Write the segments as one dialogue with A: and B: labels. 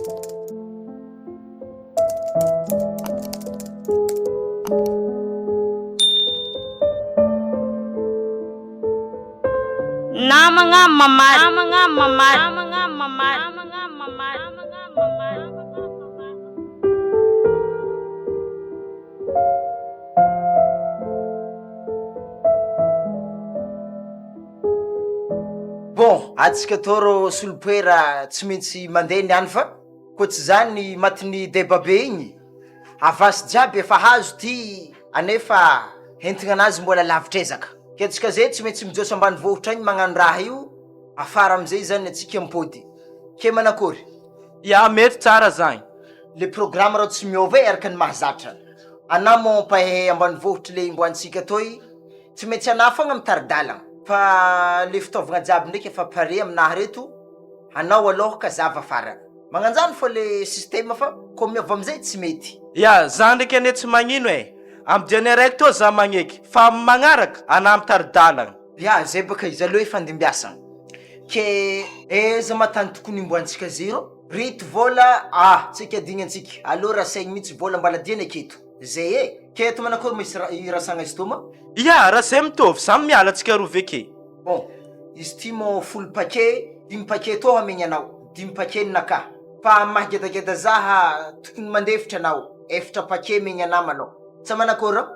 A: Namagna mamaly. Namagna mamaly. Namagna mamaly. Namagna mamaly.
B: Bon, atsika tô rô solopoera tsy maintsy mandeha niany fa koa tsy zany matin'ny deba be igny, avance jiaby efa hazo ty anefa entigna anazy mbola lavitra ezaka, ke antsika zay tsy maintsy mijôso ambanivohitra agny magnano raha io, afara amizay zany atsika mipody, ke manakôry?
C: Ya mety tsara zany.
B: Le programme rô tsy miôva e araka ny mahazatra anah mô mpahehy ambanivohitry le imboantsika toy, Tsy maintsy anah foagna mitari-dalagna fa le fitaovagna jiaby ndraiky efa pare aminah reto, anao alôha ka zava farany. Magnanjany fô le système fa kô miôva amizay tsy mety.
C: Ya, za ndraiky anie tsy magnino e! Amy diany araiky tô za magneky fa amy magnaraka, anah mitari-dalagna.
B: Ya, zay bôka izy aleo ifandimbiasagna ke aiza ma tany tokony imboantsika zero? Reto vôla ah tsaiky adigny antsika, aleo rasaigny mintsy vôla mbala diany aketo. Zay e! Ke eto manakory ma isra- irasagna izy tô ma?
C: Ya, raha zay mitovy, samy miala antsika roa ve ke?
B: Bon, izy ty mô folo paquet, dimy paquet tô hamegny anao, dimy paquet ny nakah. Fa amy maha gedageda zaha tokony mandefitra anao, efatra paquet megny anah manao. Tsa manakory rô?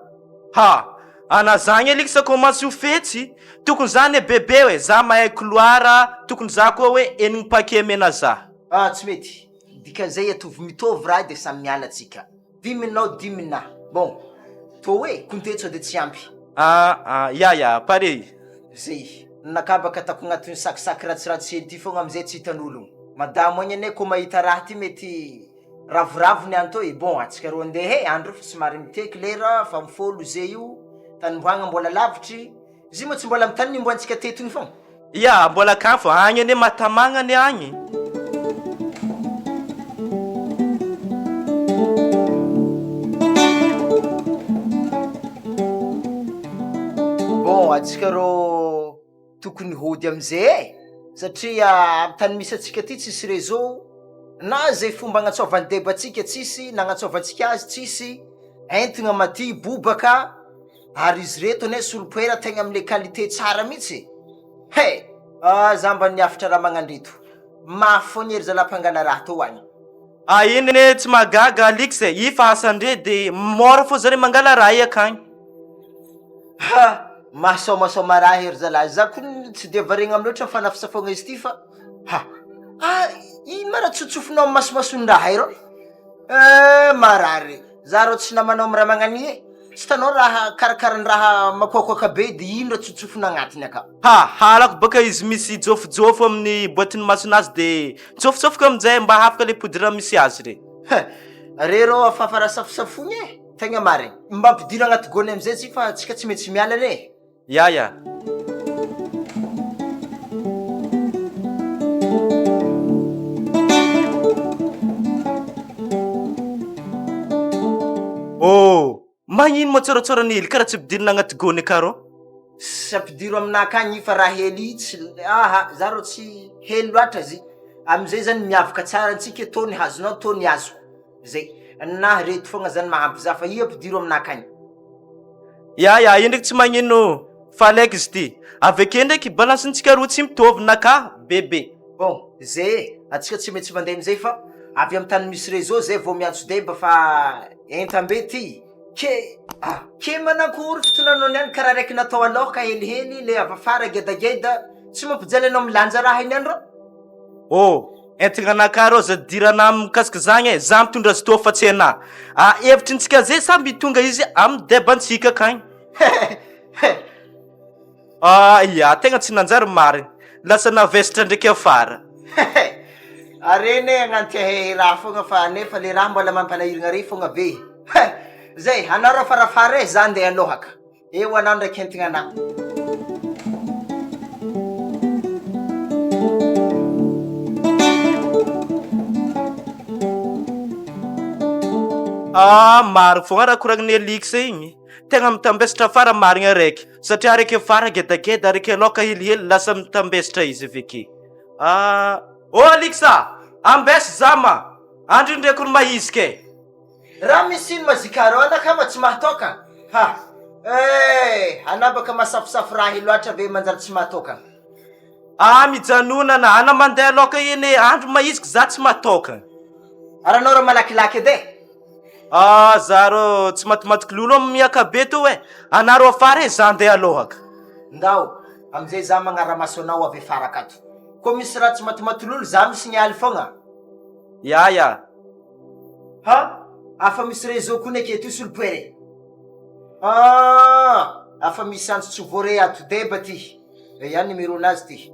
C: Ha! Ana zagny alika sa commence ho fetsy, tokony za anie bebe hoe za mahay couloir, tokony za koa hoe enigny paquet mena za.
B: Ah tsy mety, dikan'izay atovy mitovy raha de samy miala tsika. Dimy nao dimy na. Bon, tô hoe compter sao de tsy ampy.
C: Ah ah, ya ya, pare.
B: Zay. Nakabaka ataoko agnatin'ny sac sac ratsiratsy hely ty fogna amizay tsy hitan'ologno. Madamo agny anie kô mahita raha ty mety ravoravo ny anto e, bon antsika rô andeha e, andro fa somary miteky lera fa mifôlo ze io, tanimboagna mbola lavitry. Izy io moa tsy mbola amin'ny tany nimboantsika teto igny foagna.
C: Ya, mbola akany fô, agny anie mahatamagna anie agny.
B: Bon, antsika rô tokony hody amizay e, satria amin'ny tany misy antsika ty tsisy réseau, na zay fomba agnantsôvan'i deba antsika tsisy, na agnantsôvantsika azy tsisy, entigna maty bobaka. Ary izy reto anie solopoera tegna amle qualité tsara mihitsy e! He! Ah za mba niafitra raha magnandreto. Mafy foagna ery zalahy mpangala raha tô agny.
C: Ah iny anie tsy mahagaga Alix e, i fa asandre de mora fô zare mangala raha i akagny.
B: Ha! Mahasaomasaoma raha ery zalahy, za kony tsy de variagna loatra am fanafisafoagna izy ty fa ha! Ah ino ma raha tsotsofinao am masomasondraha io rô? Eh marary! Za rô tsy namanao am raha magnania e! Tsy hitanao raha karakaran-draha makoakoaka be de ino raha tsotsofina agnatiny aka.
C: Ha! Halako baka izy misy jofojofo amin'ny boatin'ny masonazy de mitsofotsofoka aminjay mba hafaka le poudre misy azy re.
B: He! Re rô afafa raha safosafoigny e! Tegna marigny. Mba ampidiro agnaty gony amizay tsika fa tsika tsy maintsy miala anie e!
C: Ya ya. Oh! Magnino moa tsôratsôra ny hely karaha tsy ampidirina agnaty gony aka rô?
B: Tsy ampidiro aminah akagny fa raha hely tsy aha za rô tsy hely loatra zy, amizay zany miavaka tsara antsika tô ny hazonao tô ny azoko. Zay. Na reto fogna zany mahampy za fa io ampidiro aminakany.
C: Ya ya, io ndraiky tsy magnino fa aleky izy ty. Avy ake ndraiky balansintsika roa tsy mitovy naka bebe.
B: Bon, zay e, antsika tsy maintsy mandeha amizay fa avy amy tany misy réseau zay vao miantso deba fa entam-be ty. Ke ah, ke manankory fitondranao niany karaha raiky natao aloha ka helihely le avy afara gedageda, tsy mampijaly anao milanja raha iny any rô?
C: Oh, Entigna anakahy rô za dirana mikasika zagny e, za mitondra azy tô fa tsy anah. Ah hevitrintsika zay samby tonga izy amy debantsika akagny. Ah ya tegna tsy nanjary marigny, lasa navesatra ndraiky afara.
B: Are ne agnantiahehy raha fogna fa nefa le raha mbola mampalahirigna are fogna be. Zay, anao rô afarafara e, za ndeha alôhaka. Eo anao ndraiky entigna anah.
C: Ah marigny fogna raha koragnin'i Alix igny, tegna mitambesatra afara marigny araiky, satria araiky afara gedageda araiky aloka helihely lasa mitambesatra izy avy ake. Ah, oh Alix ah, ambesa za ma. Andry ndraiky ro mahiziky e!
B: Raha misy ino mazika reo anaka ma tsy mahatoka ha eh anabaka masafosafo raha loatra ve manjary tsy mahatoka.
C: Ah mijanonana ana mandeha aloka eny e andro mahiziky za tsy mahatoka.
B: Ary anao reo malakilaky edy e.
C: Ah za reo tsy matimaty lolo am miaka be to e anareo afara e za andeha alohaka.
B: Ndao amizay za magnaramaso anao avy afara akato ko misy raha tsy matimaty lolo za misignaly fogna.
C: Ya ya.
B: Ha! Afa misy réseau koa ny aketo io solopoera e! Ah! Afa misy antso tsy voare ato deba ty! Eia numéro nazy ty!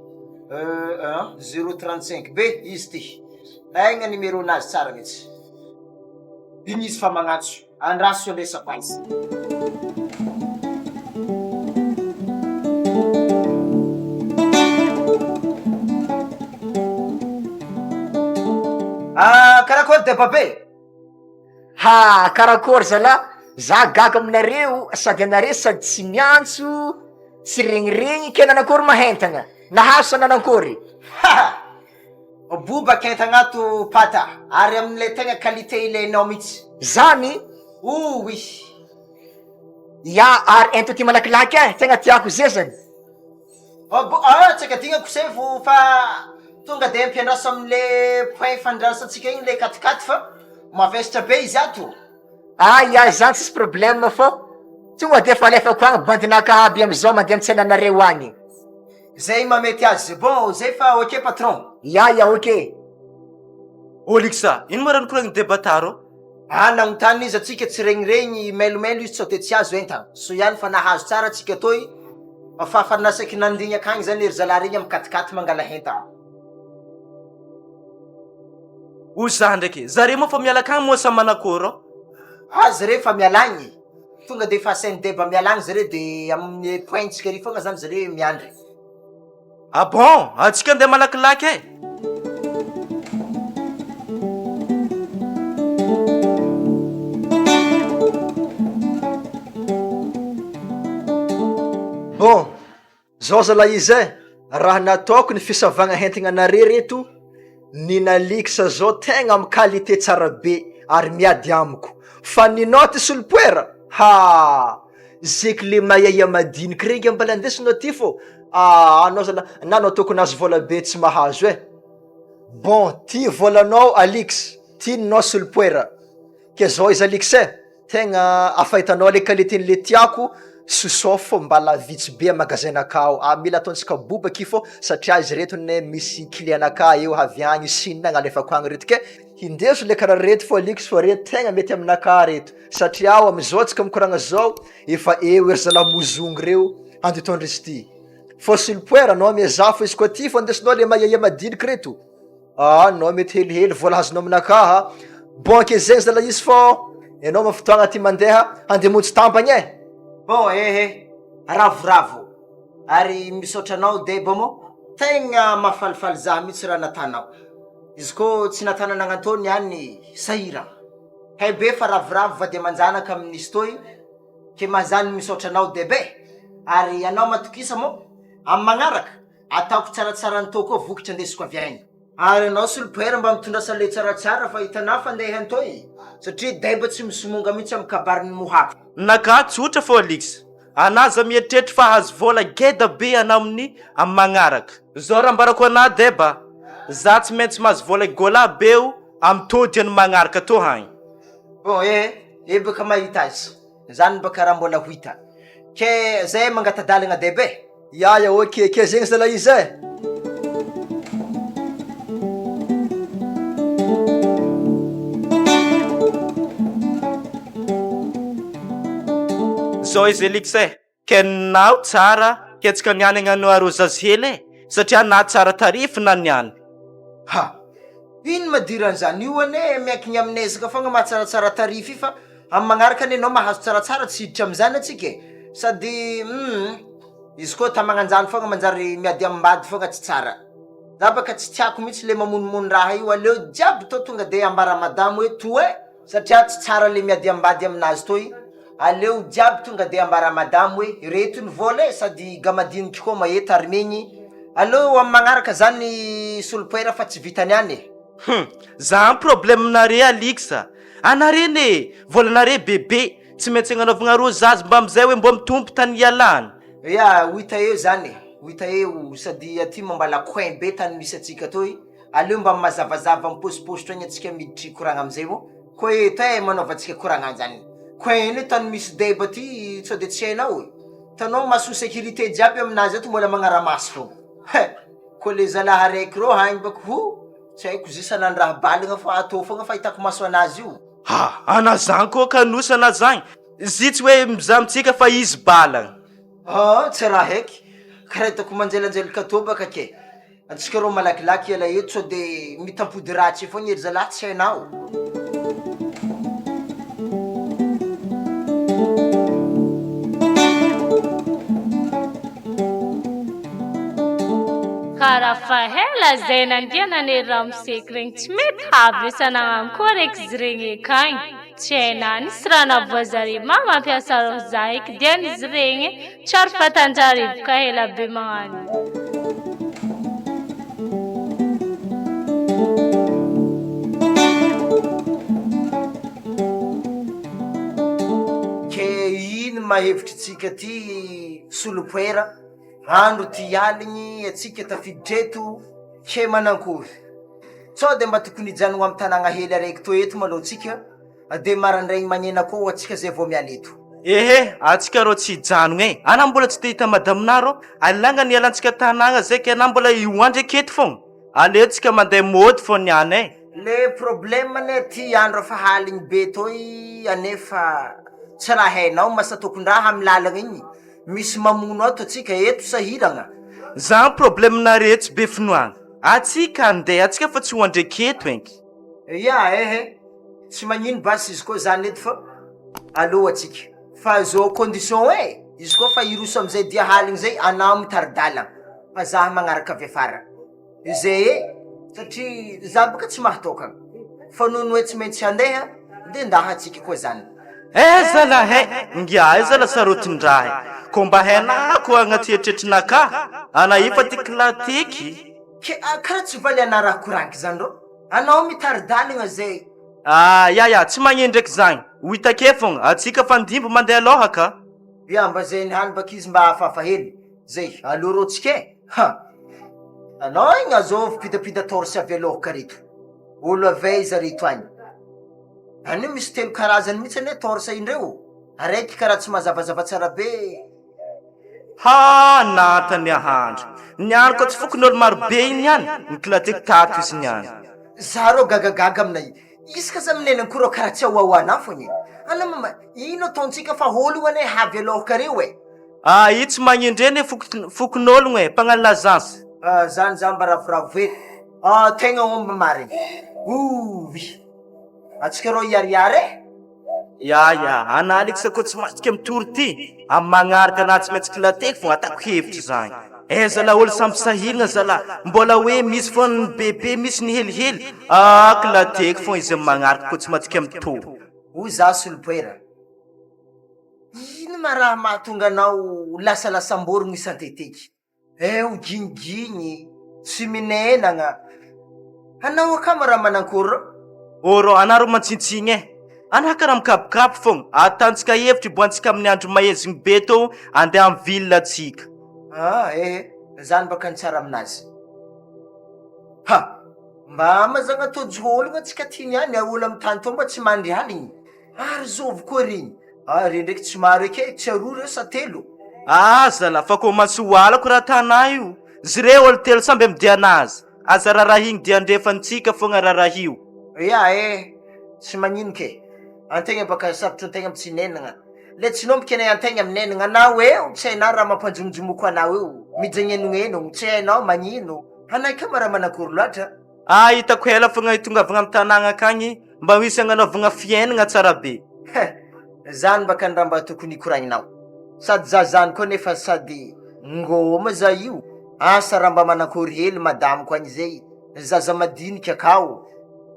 B: Euh un zéro 35 be izy ty! Aigna numéro nazy tsara mihitsy! Iny izy fa magnantso, andraso andraisako azy. Ah, karakory deba be?
D: Ha, karakory zalah, za gaga aminareo sady anare sady tsy miantso, tsy regniregny, ke nanakory mahentagna, nahazo sa nanankory?
B: Ha! Bobaka entagna ato Pata, ary amin'ilay tegna qualité ilainao mihitsy.
D: Zany?
B: Oh oui.
D: Ya, ary ento aty malakilaky eh, tegna tiako zezany.
B: Oh bo ah tsy adignako sefo fa tonga de ampiandraso amle point fandraisantsika igny le quat-quat fa mavesatra be izy ato.
D: Ah ya zany tsisy problème fô tonga de efa alefako agny bandinakahy aby amizao mandeha mitsena anareo agny.
B: Zay mamety azy bon zay fa ok patron.
D: Ya ya ok.
C: Olixa, ino ma raha nikoragnin'i Debataro?
B: Ah nagnontany izy atsika tsy regniregny mailomailo izy sao de tsy azo entana, soa ihany fa nahazo tsara atsika toy fa fa nasaky nandigny akagny zany ry zalahy regny amy quat-quat mangala entana.
C: O za ndraiky, zare moa fa miala akagny moa sa manakôry ô?
B: Ah zare fa miala agny, tonga de efa asain'i Deba miala agny zare de amin'ny point-tsika ary fogna zany zare miandry.
C: Ah bon! Antsika andeha malakilaky e!
D: Bon, zao zalahy izy e, raha nataoko ny fisavagna hentigna anare reto, ny nalix zao tegna amy qualité tsara be ary miady amiko, fa ninao ty solopoera, haa! Zeky le mayaia madiniky regny nge mbala andesinao aty fô ah anao zala na anao tokony azo vola be tsy mahazo eh, bon ty volanao Alix ty ninao solopoera ke zao izy Alix eh tegna afa hitanao le qualité nle tiako sosoa fô mbala vitsy be magasin naka ao ah mila ataontsika bobaky fô satria izy reto ne misy client naka eo avy agny Chine agny alefako agny reto ke hindeso le karaha reto fô Alix fô reto tegna mety aminakahy reto. Satria aho amizao tsika mikoragna zao efa eo ery zalahy mozongo reo handeha hitondra izy ty. Fô solopoera anao miezaha fô izy koa ty fô andesinao le mahiahia madiniky reto. Ah nao mety helihely vola azonao aminakaha. Bon ke zegny zalahy izy fô enao ma fotoagna ty mandeha handeha hamonjy tampagny e.
B: Bon ehe, ravoravo ary misaotra anao Deba moa, tegna mahafalifaly za mihitsy raha natanao, izy koa tsy natana nagnatô niany sahiragna. Hay be fa ravoravo vady aman-janaka amin'izy toy ke mazany misaotra anao Deba e! Ary ianao matokisa moa amin'ny magnaraka ataoko tsaratsara ny tô koa vokatra andesiko avy agny. Ary anao solopoera mba mitondrasa le tsaratsara fa hitanà fa ndeha antoy satria Deba tsy misomonga mihitsy amin'ny kabarin'i Mohaka.
C: Naka tsotra fô Alix, anà za mieritreritra fa hahazo vôla geda be anà amin'ny amin'ny magnaraka. Zao raha ambarako anà Deba, za tsy maintsy mahazo vôla gôla be o Am tô dia ny magnaraka tô hagny.
B: Bon eh, eh baka mahita azy zany baka raha mbola ho hita ke zay mangata-dalagna deba e.
D: Ya ya ok ke zegny zalahy izy eh.
C: Zao izy Elix eh. Kenao tsara ketsika niany agnano arosage hely e satria na tsara tarif na niany.
B: Ha! Ino ma diran'izany? Io anie miankigny amin'ny ezaka fogna maha tsaratsara tarif io fa amin'ny magnaraka anie anao mahazo tsaratsara tsy hiditra amin'izany antsika e! Sady hum izy koa tamagna an'zany fogna manjary miady amim-bady fogna tsy tsara. Za baka tsy tiako mihitsy le mamonomono raha io aleo jiaby tô tonga de ambara madamo hoe to e! Satria tsy tsara le miady ambady aminazy toy, aleo jiaby tonga de ambara madamo hoe ireto ny vola e, sady gamadiniky koa maheta ary megny, aleo amy magnaraka zany solopoera fa tsy vitany any e.
C: Hum! Zany problème nare Alix a! Anare ne volanare bebe tsy maintsy agnanaovagna rozazy mba amizay hoe mbô mitombo tany ialana.
B: Ya, ho hita eo zany e, ho hita eo, sady aty mambala coin be tany misy antsika toy, aleo mba mazavazava miposipositra agny antsika miditry hikoragna amizay moa, koa eto e manaovantsika koragna anzany, coin iny tany misy deba ty sao de tsy hainao e, hitanao maso sécurité jiaby aminazy ato mbola magnaramaso fogna, he! Koa le zalahy araiky reo agny bako ho tsy haiko zay sanandraha balagna fa atao fogna fahitako maso anazy io.
C: Ha! Ana zany koa kanosa ana zany, zy tsy hoe mizaha amintsika fa izy balagna.
B: Aa tsy raha haiky, karaha hitako manjelanjelaka tô baka ke, antsika rô malakilaky hiala eto sao de mitampody ratsy eo fogna ery zalahy tsy hainao.
A: Kara fa hela zay nandia nanery ramose regny tsy mety havesana koa reky izy regny ekagny tsy hainà nisy raha navoazare ma mampiasa roh za eky dian'izy regny tsy ary fatanjare boka hela be magnano io.
B: Ke ino ma hevitritsika ty solopoera? Andro ty aligny atsika tafiditra eto ke manankory? Sao de mba tokony hijanogno amy tanagna hely araiky toy eto malô tsika de marandraigny magnena koa atsika zay vao miala eto.
C: Ehe, atsika rô tsy hijanogno e! Ana mbola tsy te hita madame-na rô, alagna ny hialantsika tanagna zay ke ana mbola hihoandry aketo fogna, aleo tsika mandeha mody fô niany e!
B: Le problème anie ty andro efa haligny be toy anefa tsy raha hainao masatonkondraha amy lalagna igny Misy mamono ato atsika eto sahiragna.
C: Zany problème nareo tsy be finoagna. Atsika andeha atsika fa tsy ho andreky eto enky.
B: Ya ehe, tsy magnino basy izy koa zany eto fa aleo atsika fa zao condition e, izy koa fa hiroso amizay dia haligny zay anao mitari-dalagna fa zah magnaraka avy afara. Izay e, satria za boka tsy mahatokana, fa noho ny hoe tsy maintsy handeha de ndaha tsika koa zany.
C: Eh zalah eh, ngiahy zalah sarotin-draha eh, ko mba hainà ko agnaty eritreritrinakà, anà efa ty kilateky.
B: Ke karaha tsy valy anà raha koraniko zany rô, anao mitari-dalagna zay.
C: Ah ya ya, tsy magnino ndraiky zagny, ho hita ake fogna, atsika fandimby mandeha alôha ka.
B: Ya mba zay niany baka izy mba hafahafa hely, zay, aleo rô tsika e. Ha! Anao igny azovy pidapida torse avy aloha reto. Olo avy aiza reto agny? Any misy telo karazany mihitsy anie torse indreo. Araiky karaha tsy mazavazava tsara be.
C: Ha! Nanta ny ahandro. Niany koa tsy fokon'olo maro be iny niany, nikilateko tato izy niany.
B: Za rô gagagaga aminay. Isaka za minenagna ko rô karaha tsy ahoahoanà fogna e. Ana mama, ino ataontsika fa olo anie havy aloha kareo e.
C: Ah io tsy magnendrena e fokonologno e, mpagnano lazansy.
B: Ah zany za mba ravoravo e. Ah tegna omby marigny. Ouii. Atsika rô hiariary e.
C: Ya ya, ana Alex koa tsy masika mitory ty, am magnaraka ana tsy maintsy kilateko fô atako hevitry zany. Eh zalah olo samby sahiragna zalah, mbola hoe misy fô ny bebe misy ny helihely, ah kilateko fô izy am magnaraka koa tsy matsika mitory.
B: Hoy za solopoera. Ino ma raha mahatonga anao lasalasam-borogno isan-teteky? Eo giniginy, tsy minenagna. Anao akama raha manankory rô?
C: Ô rô, anah rô mantsintsigny e! Anah karaha mikapokapy fogna, atantsika hevitry iboahantsika amin'ny andro mahaizigny be tô andeha am ville atsika.
B: Ah ehe, zany baka ny tsara aminazy. Ha! Mba mazagna tojo ologno antsika ty niany, olo amy tany tô mba tsy mandry aligny. Ary zovy koa regny? Ah regny ndraiky tsy maro eky e, tsy aroa reo sa telo?
C: Ah zala fa ko matsy ho alako raha tanà io, zre olo telo samby amy dianazy, aza rarahigny dia andrefantsika fogna rarahio.
B: Ya eh, tsy magnino ke, antegna baka sarotro antegna mitsinenagna, le tsy nombiky anie antegna minenagna anao eo tsy hainao raha mampanjomojomoko anao eo, mijagnenognenogno tsy hainao magnino, anay ka raha manakory loatra.
C: Ah hitako ela fogna hitongavagna amy tanàgna akagny mba misy agnanaovagna fiaignana tsara be.
B: He! Zany baka ny raha mba tokony hikoragninao. Sady za zany koa nefa sady ngôma za io, asa raha mba manakory hely madamiko agny zay, zaza madinika akao,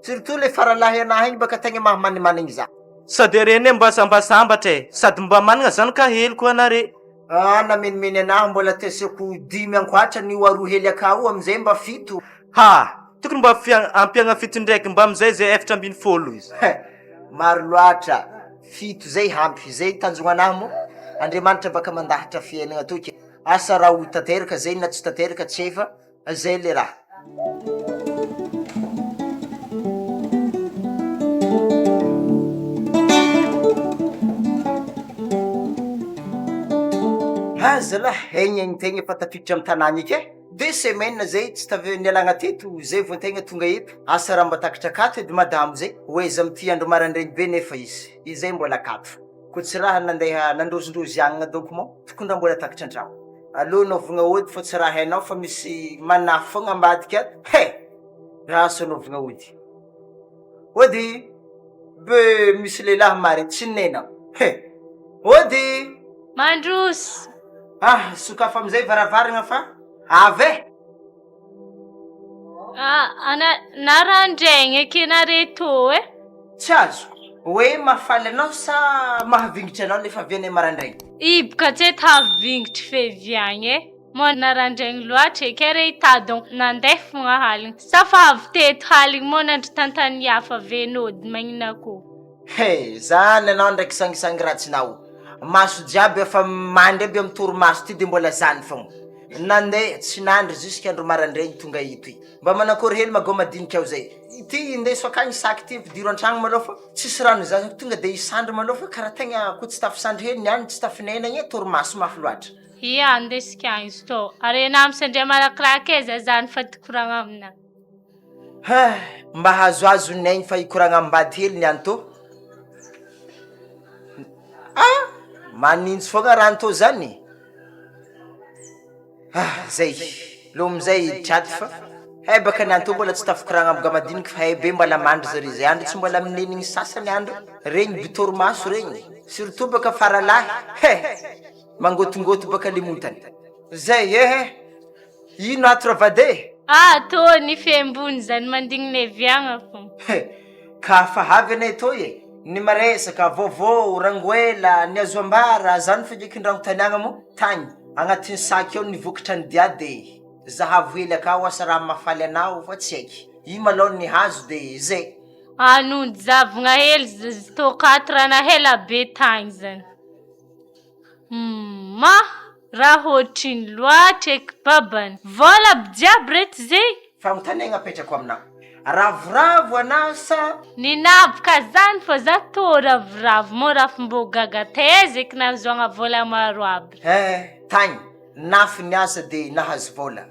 B: surtout le faralahy anahy igny baka tegna mahamanimanigny za.
C: Sady are anie mba sambasambatra e, sady mba managna zanaka hely koa anare.
B: Ah namenimeny anahy mbola teseko dimy ankoatran'io aroa hely akao io amizay mba fito.
C: Ha! Tokony mba ampiagna fito ndraiky mba amizay zay 14 izy.
B: He! Maro loatra, fito zay ampy, zay tanjogna anahy moa, Andriamanitra baka mandahatra fiainagna toy ke, asa raha ho tanteraka zay na tsy tanteraka tsy hay fa zay le raha. Ha zalah, egny egny tegna efa tafiditra amy tanàgna eky e. Deux semaines zay tsy tave nialagna teto zay vao tegna tonga eto, asa raha mba takatra akato edy madamo zay, ho aiza amty andro maraindraigny be nefa izy izay mbola akato, ko tsy raha nandeha nandrozindrozy agnina donc moa tokony raha mbola takatra antragno, aleo anaovagna ody fa tsy raha hainao fa misy manafy fogna ambadika ato, he! Raso anaovagna ody, ody! Be misy lehilahy mare tsy nena, he! Ody!
A: Mandroso!
B: Ah, sokafo amizay varavaragna fa avy e!
A: Ah, ana, narandraigny eky nare tô e!
B: Tsy azoko, hoe mahafaly anao sa mahavingitra anao le favianay marandraigny?
A: Hiboka tsy tahavingitry feviagny e! Moa narandraigny loatra eky are hitady nandeha fogna haligny sa fa avy teto haligny moa nandry tantany hafa ve nody magnino akoho?
B: He, zany anao ndraiky sangisangy ratsinao. Maso jiaby efa mandry aby amy torimaso ty de mbola zany fogna. Nandeha tsy nandry jusque andro marandraigny tonga eto i. Mba manakôry hely magô madinika ao zay. Ity indeso akagny sac ty ampidiro antragno malôha fa tsisy rano zaza tonga de hisandry malôha fa karaha tegna ko tsy tafisandry hely niany tsy tafinena igny e torimaso mafy loatra.
A: Ia, andesiko agny izy tô. Ary enao amsandria malakilaky aiza zany fa ty koragna amina.
B: Hah, mba hazoazo ny aigny fa hikoragna ambady hely niany tô. Ah! Manintsy foagna rano tô zany. Ah, zay. Lô amizay hiditra ato fa hay baka niany tô mbola tsy tafikoragna am gamadiniky fa hay be mbola mandry zare zay andro tsy mbola minenigny sasany andro regny bitorimaso regny surtout baka faralahy he! Mangotingoty baka le montany. Zay eh! Ino ato ravady e?
A: Ah tô ny fembony zany mandigny neviagna fô.
B: He! Ka fa avy anie tô e! Ny maresaka, vaovao, rangoela, ny azo ambara, zany fa ndraiky ndragno moa tagny agnatin'ny sac ao ny vokatra ny dia de zahavo hely akao asa raha mahafaly anao fa tsy haiky. Io malôha ny hazo de zay.
A: Anonjy zavogna hely z tô quatre na hela be tagny zany. Humm raha ohatriny loatra eky babany. Vola aby jiaby reto zay.
B: Fanontaniagna apetrako aminao, ravoravo anao sa?
A: Ninavaka zany fa za tô ravoravo mô raha mbô gaga taiza eky nahazoagna vola maro aby.
B: Eh tagny, nafy niasa de nahazo vola.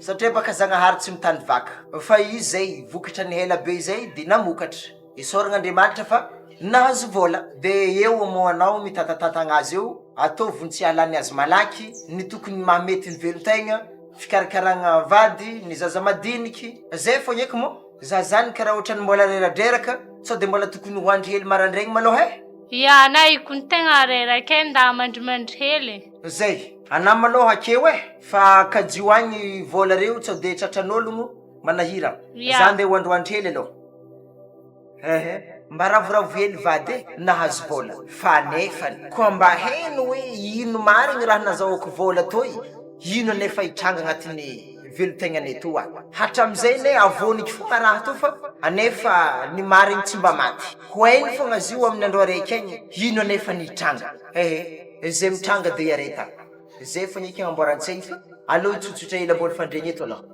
B: Satria baka Zagnahary tsy mitany vaka. Fa izy zay vokatra ny ela be zay de namokatra. Isaoragna Andriamanitra fa nahazo vola. De eo moa anao mitatatantagna azy eo, ataovy ny tsy hahalany azy malaky, ny tokony mahamety ny velon-tegna, fikarakaragna vady, ny zaza madiniky, zay fogna eky moa, za zany karaha ohatran'ny mbola reradreraka, sao de mbola tokony ho andry hely marandraigny malôha e?
A: Ia, na io kony tegna reraka e, nda mandrimandry hely e.
B: Zay, anah malôha akeo e, fa kajio agny vola reo sao de tratran'ôlogno manahiragna, za ndeha ho androandry hely alôha. Ehe, mba ravoravo hely vady e, nahazo vola, fa nefany koa mba heno hoe ino marigny raha nazahoako vola toy, ino anefa hitranga agnatin'ny velon-tegnanay toa, hatramizay ne avoniky fogna raha toa fa anefa ny marigny tsy mba maty, ho hainy fogna izy io amin'ny andro araiky agny, ino anefa ny hitranga, ehe, zay mitranga de iaretagna, zay fogna eky agnamboaran-tsaigny fa aleo hitsotsotra ela ambony fandriagna eto aloha.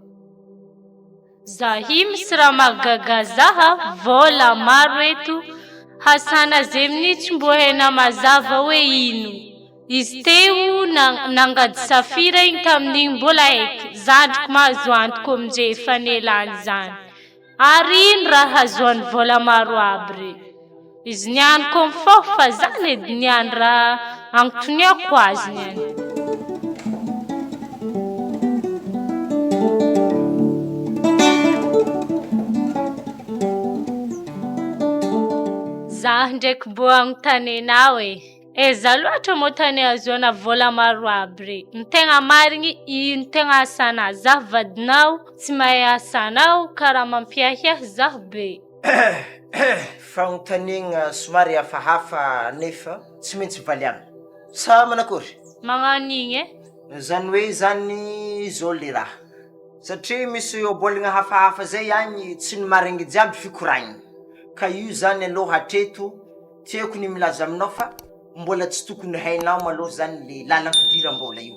A: Zahi misy raha mahagaga zaha, vola maro eto, hasana ze minitsy mbo hena mazava hoe ino, izy teo nangady safira igny tamin'igny mbola haiky, zandriko mahazo antoko amizay efa nelany zany, ary ino raha hazoany vola maro aby re. Izy niany koa mifaho fa zany edy niany raha agntoniako azy niany. Zah ndraiky mbô agnotanenao e, aiza loatra moa tany ahazoana vola maro aby re? Ny tegna marigny ino tegna asanà? Zah vadinao tsy mahay asanao karaha mampiahiahy zah be.
B: Fanontaniagna somary hafahafa nefa tsy maintsy valiagna. Sa manakory?
A: Magnano igny e?
B: Zany hoe zany zao le raha. Satria misy ohabolagna hafahafa zay agny tsy ny maregny jiaby fikoragnina. Ka io zany aloha hatreto tiako ny milaza aminao fa mbola tsy tokony hainao malôha zany le lalam-pidiram-bôla io.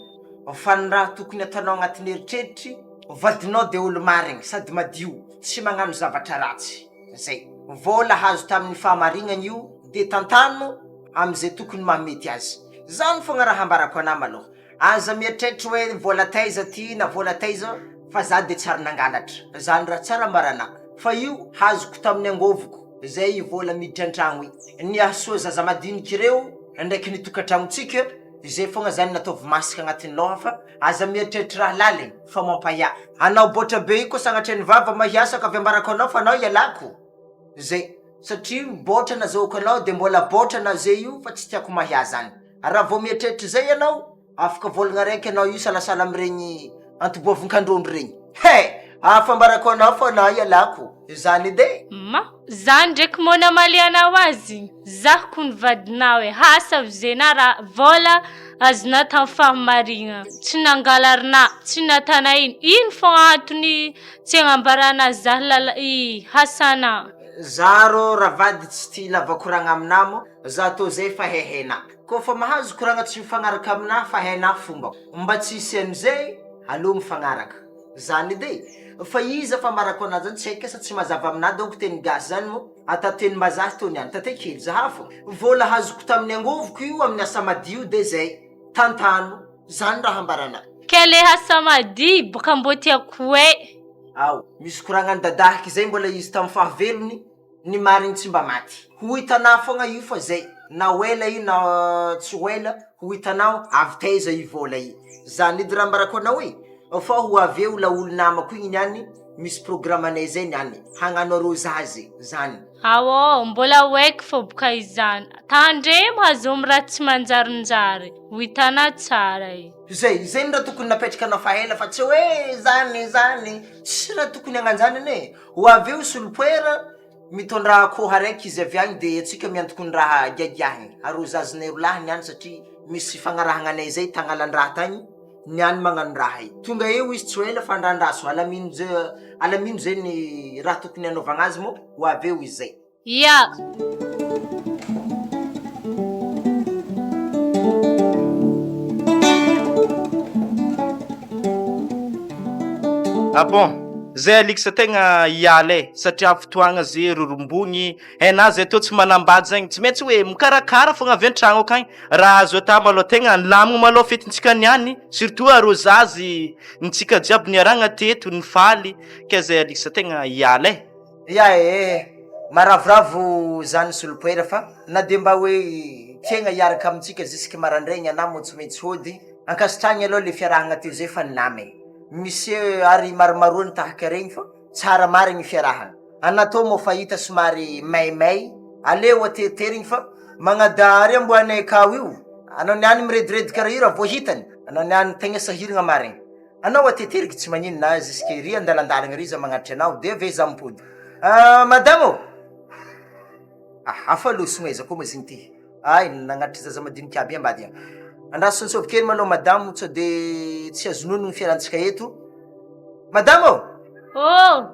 B: Fa ny raha tokony ataonao agnatin'ny eritreritry, vadinao de olo marigny sady madio, tsy magnano zavatra ratsy. Zay. Vôla hazo tamin'ny fahamarignana io de tantano am'zay tokony mahamety azy. Zany fogna raha ambarako anà malôha. Aza mieritreritra hoe vola taiza ty na vola taiza fa za de tsary nangalatra. Zany raha tsara ambaranà. Fa io hazoko tamin'ny angôvoko zay io vola miditra an-tragno i. Ny hahasoa zaza madiniky ireo ndraiky ny tokantragnontsika, izay fogna zany nataovy masaka agnatin'ny lôha fa aza mieritreritra raha laligny fa mampahia. Anao bôtra be io koa sagnatria ny vava mahiasa ka avy ambarako anao fa anao ialako. Zay. Satria bôtra nazahoako anao de mbola bôtra na zay io fa tsy tiako mahia zany. Raha vao mieritreritra izay ianao, afaka volagna raiky ianao io salasala amin'iregny antoboavin-kandrondro regny. He! Afambarako anao fa na ialako izany edy e!
A: Ma, za ndraiky mô namaly anao azy igny, zah kony vadinao e, hasa vizena raha vôla azonao tam fahamarignana, tsy nangalarinà, tsy natana ino, ino fôgna antony tsy agnambaranà zah lala i hasanà.
B: Za rô ravady tsy tia lava koragna aminà mô. Za tô zay fa hehena. Kô fa mahazo koragna tsy mifagnaraka aminah fa hainah fombako. Mba tsy hisy an'izay, aleo mifagnaraka. Zany edy e. Fa iza fambarako anah zany tsy haiko sa tsy mazava aminah donc teny gasy zany moa ata tenim-bazaha tô niany. Tate kely zaha fô. Vôla hazoko tamin'ny angovoko io amin'ny asa madio de zay. Tantano. Zany raha ambaranah.
A: Ke le asa madio boka mbô tiako hoe.
B: Ao. Misy koragnan'i dadahiky zay mbola izy tamin'ny fahavelony. Ny marigny tsy mba maty. Ho hitanà foagna io fa zay, na ho ela io na tsy ho ela, ho hitanao avy taiza io vôla io. Zany edy raha ambarako anao e, fa ho avy eo laolo namako igny niany, misy programme-nay zay niany, hagnano arrosage zany.
A: Aô, mbola ho haiko fô boka izany. Tandremo hazomy raha tsy manjarinjary, ho hitanà tsara e.
B: Zay, zay ny raha tokony napetrakanao fa ela fa tsy hoe zany zany, tsisy raha tokony hagnanjany anie e. Ho avy eo solopoera, mitondra akoho araiky izy avy agny de antsika miantoko ny raha giagiahiny, arôzazinay rolahy niany satria misy fagnarahagna anay zay tagnalandraha tagny, niany magnano raha io. Tonga eo izy tsy ho ela fa andrandraso, alamino zay alamino zay ny raha tokony hanaovagna azy moa ho avy eo izy zay.
A: Ia.
C: Ah bon! Zay Alix tegna hiala e, satria fotoagna ze rorombogny, hainà zay tô tsy manambady zegny tsy maintsy hoe mikarakara fogna avy an-tragno akagny, raha azo atao malôha tegna nilamigny malôha fetintsika niany, surtout arôzazy ntsika jiaby niarahagna teto nifaly, ke zay Alix tegna hiala e.
B: Ya ee, maravoravo zany solopoera fa na de mba hoe tiagna hiaraka amintsika jusque marandraigny anah moa tsy maintsy hody, ankasitrahagna aloha le fiarahagna teo zay fa nama e, misy ary maromaroa ny tahaka regny fa tsara marigny fiarahagna, anah tô moa fahita somary maimay, aleo ateriterigny fa magnadary amboanay akao io, anao niany mirediredy karaha io raha vao hitany, anao niany tegna sahiragna marigny. Anao aty ateriky tsy magnino na jusque ery andalandalagna ery za magnatitra anao de avy eo za mipody. Ah madama ô! Ah hafa losogno aiza koa ma zigny ty? Ay nagnatitra zaza madiniky aby ambady agny. Andraso antsôvy kely malôha madamo sao de tsy azo nono ny fiarantsika eto. Madama ô!
A: Ô!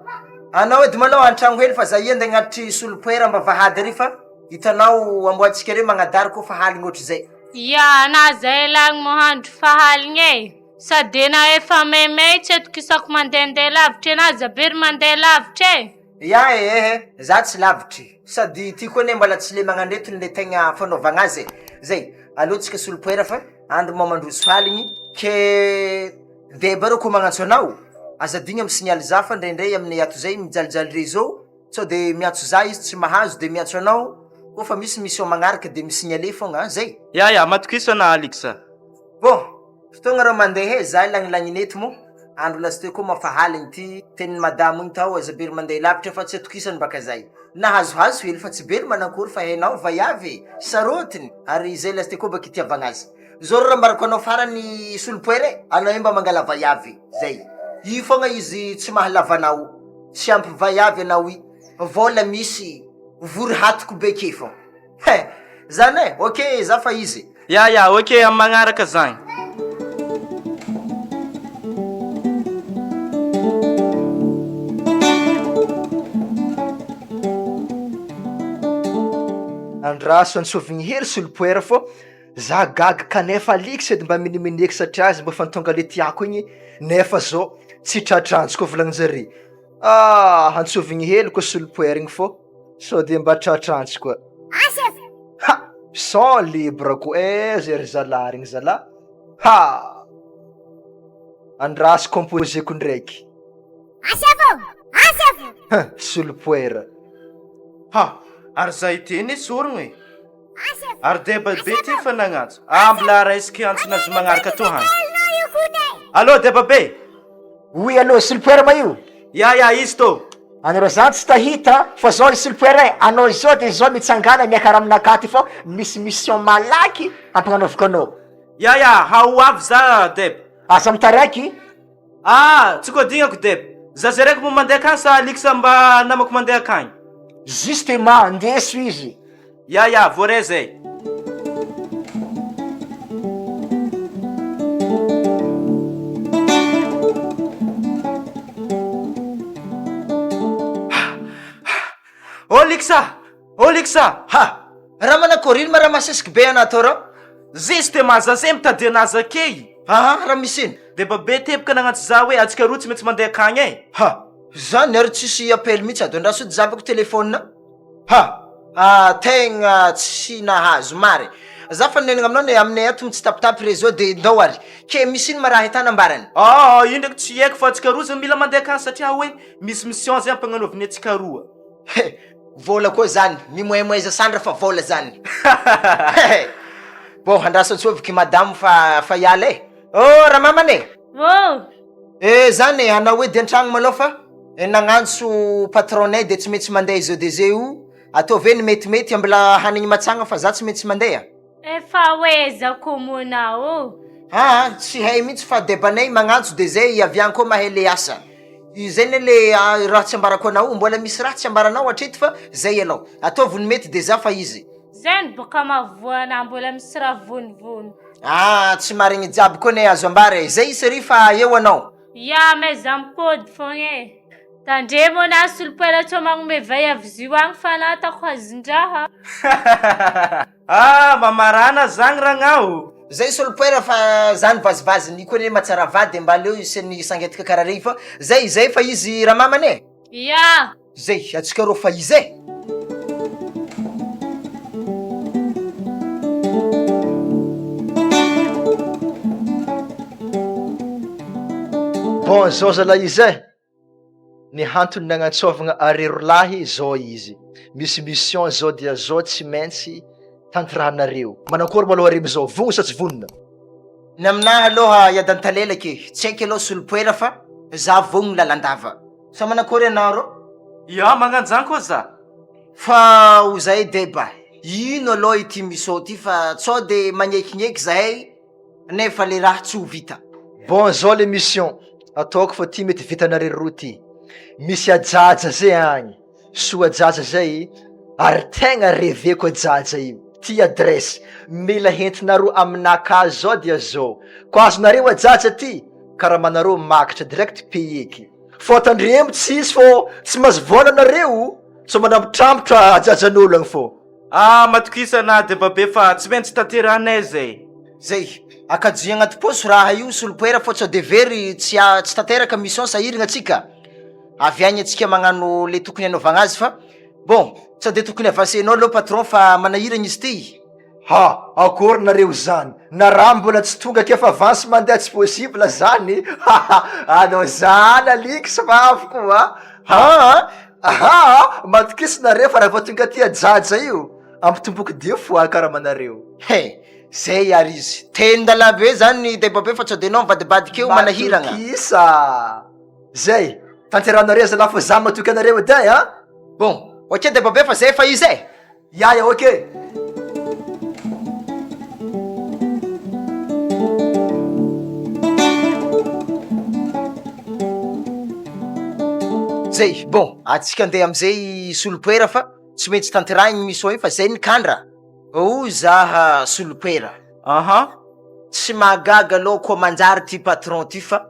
B: Anao edy malôha antragno hely fa za ia ndeha agnatitry solopoera ambavahady ary fa hitanao amboantsika reo magnadary koa fa haligny ohatr'izay.
A: Ia, na zay lagny mahandro fa haligny e! Sady ena efa maimay tsy atokisako mandehandeha lavitra ena aza be ry mandeha lavitra e!
B: Ya e ehe, za tsy lavitry, sady ty koa anie mbola tsy le magnandreto ny le tegna fanaovagna azy e, zay, aleo tsika solopoera fa andro moa mandroso aligny, ke deba reo ko magnantso anao, aza adigno mi-signale za fa ndraindray aminay ato zay mijalijaly réseau, sao de miantso za izy tsy mahazo de miantso anao, koa fa misy mission magnaraka de mi-signaler fogna an, zay.
C: Ya ya, matokisa ana Alix a.
B: Bon, fotoagna rô mandeha e, za lagnilagny eto moa, andro lasteo koa mafahaligny ty, tenin'i madamo igny tao aza be mandeha lavitra fa tsy atokisany baka zay, nahazohazo hely fa tsy be ry manankory fa hainao vaiavy e, sarotiny, ary zay lasteo koa baka itiavagna azy, zao rô raha ambarako anao farany solopoera e, anao io mba mangala vaiavy, zay, io fogna izy tsy mahalava anao, tsy ampy vaiavy anao i, vôla misy vory hatoko be ke fô. He! Zany e! Ok za fa izy.
C: Ya ya ok am magnaraka zagny.
D: Andraso antsovigny hely solopoera fô za gaga kanefa Alix edy mba miniminieko satria izy mba efa nitonga le tiako igny nefa zao tsy tratranjy koa volagninjare, ah antsovigny hely koa solopoera igny fô sao de mba tratranjy koa. Ha! Son libre koa aiza ry zalahy regny zalahy? Ha! Andraso composeko ndraiky. Huh! Solopoera.
C: Ha! Ary za ity anie sorogno e! Ary deba be ty fa nagnantso. Ah mbola raisiko antsona azy magnaraka to hany. Allô deba be!
B: Oui allô, Solopoera ma io?
C: Ya ya izy tô.
B: Anareo zany tsy tahita fa zao ry Solopoera e, anao izao de izao mitsangana miakara aminakahy ty fa misy mission malaky ampagnanaoviko anao.
C: Ya ya, ha ho avy za deba.
B: Aza mitaraiky.
C: Ah! Tsy kodignako deb. Za zay raiky moa mandeha akagny sa Alix mba namako mandeha akagny?
B: Justement, andeso izy.
C: Ya ya, voaray zay. Oh Lixa! Oh Lixa!
B: Ha! Raha manakory ino ma raha masesiky be anah tô reo?
C: Zeste ma za zay mitady anazy akey!
B: Aa raha misy ino?
C: Deba be teboka nagnantso za hoe atsika roa tsy maintsy mandeha akagny e!
B: Ha! Zany ary tsisy appel mihitsy ado andraso edy zavako telephone. Ha! Ah tegna tsy nahazo mary. Za fa nenagna aminao ne aminay ato mitsitapitapy réseau de ndao ary. Ke misy ino ma raha ahitana ambarany?
C: Aa io ndraiky tsy haiko fa atsika roa zany mila mandeha akagny satria hoe misy mission zay ampagnanaoviny atsika roa.
B: He! Vola koa zany, mimoemoeza sandra fa vola zany. Bon, andraso antsoviky madame fa fa hiala e. Oh ramamana e!
A: Oh!
B: Eh zany e, anao edy antragno malôha fa nagnantso patron-nay de tsy maintsy mandeha izao de zay io, ataovy hoe ny metimety ambila hanigny matsagna fa za tsy maintsy mandeha.
A: Efa ho aiza ko moa nao?
B: Aa tsy hay mihitsy fa debanay magnantso de zay avy any koa mahay le asa. Izay ne le raha tsy ambarako anao, mbola misy raha tsy ambaranao hatreto fa zay alou. Ataovy ny mety de za fa izy.
A: Zay no boka mahavoa anah mbola misy raha vonovono.
B: Aa tsy marigny jiaby koa ne azo ambara e, zay isry fa eo anao.
A: Ya mais za mipody fogna e. Tandremo anah solopoera tsao magnome vay avy zio agny fa anah ataoko hazon-draha.
C: Ah mamarana zagny ragnah ô!
B: Zay solopoera fa zany vazivazy ny koa anie mahatsara vady mba aleo isan'ny sangetika karaha regny fa zay zay fa izy ramamana e!
A: Ya!
B: Zay, atsika rô fa izy e!
D: Bon zao zalahy izy e! Ny antony nagnantsôvagna arero lahy zao izy, misy mission zao dia zao tsy maintsy tanterahanareo. Manakôry malôha are amizao, vonona sa tsy vonona?
B: Ny aminahy aloha hiadan-talelaky e, tsy haiko aloha solopoera fa za vogno lalandava. Sa manakôry anao rô?
C: Ya, magnanjany koa za.
B: Fa ho zahay deba, ino aloha ity mission ty fa tsao de magnekigneiky zahay nefa le raha tsy ho vita.
D: Bon zao le mission ataoko fa ty mety vitanareo roa ty, misy ajaja zay agny, soa ajaja zay ary tegna reveko ajaja io, ty adresse, mila hentinareo aminakahy zao dia zao, ko azonareo ajaja ty karamanareo makatra direct payeky, fô tandremo tsisy fô tsy mahazo vôla nareo sao manambotrambotra ajajan'olo agny fô.
C: Ah matokisa na deba be fa tsy maintsy tanterahanay zay.
B: Zay, akajoy agnaty paosy raha io solopoera fô tsao de very tsy tsy tanteraka mission sahiragna atsika, avy agny atsika magnano le tokony hanaovagna azy fa bon tsao de tokony avancenao aloha patron fa manahiragna izy ty.
D: Ha! Akory nareo zany, na raha mbola tsy tonga akia fa avance mandeha tsy possible zany ha! Anao zany Alix vaviko a! Ha! Aha! Matokisa nareo fa raha vao tonga aty ajaja io, ampitomboko deux fois karamanareo.
B: He! Zay ary izy. Tenin-dalà be zany deba be fa sao de enao mivadibadika eo manahiragna.
D: Matokisa! Zay! Tanterahanareo zalahy fa za matoky anareo edy a!
B: Bon, ok deba be fa zay fa izy e!
D: Ya ya ok.
B: Zay, bon, atsika andeha amizay solopoera fa tsy maintsy tanterahigny mission io fa zay ny kandra. Hoy zaha solopoera.
C: Aha.
B: Tsy mahagaga aloha koa manjary ty patron ty fa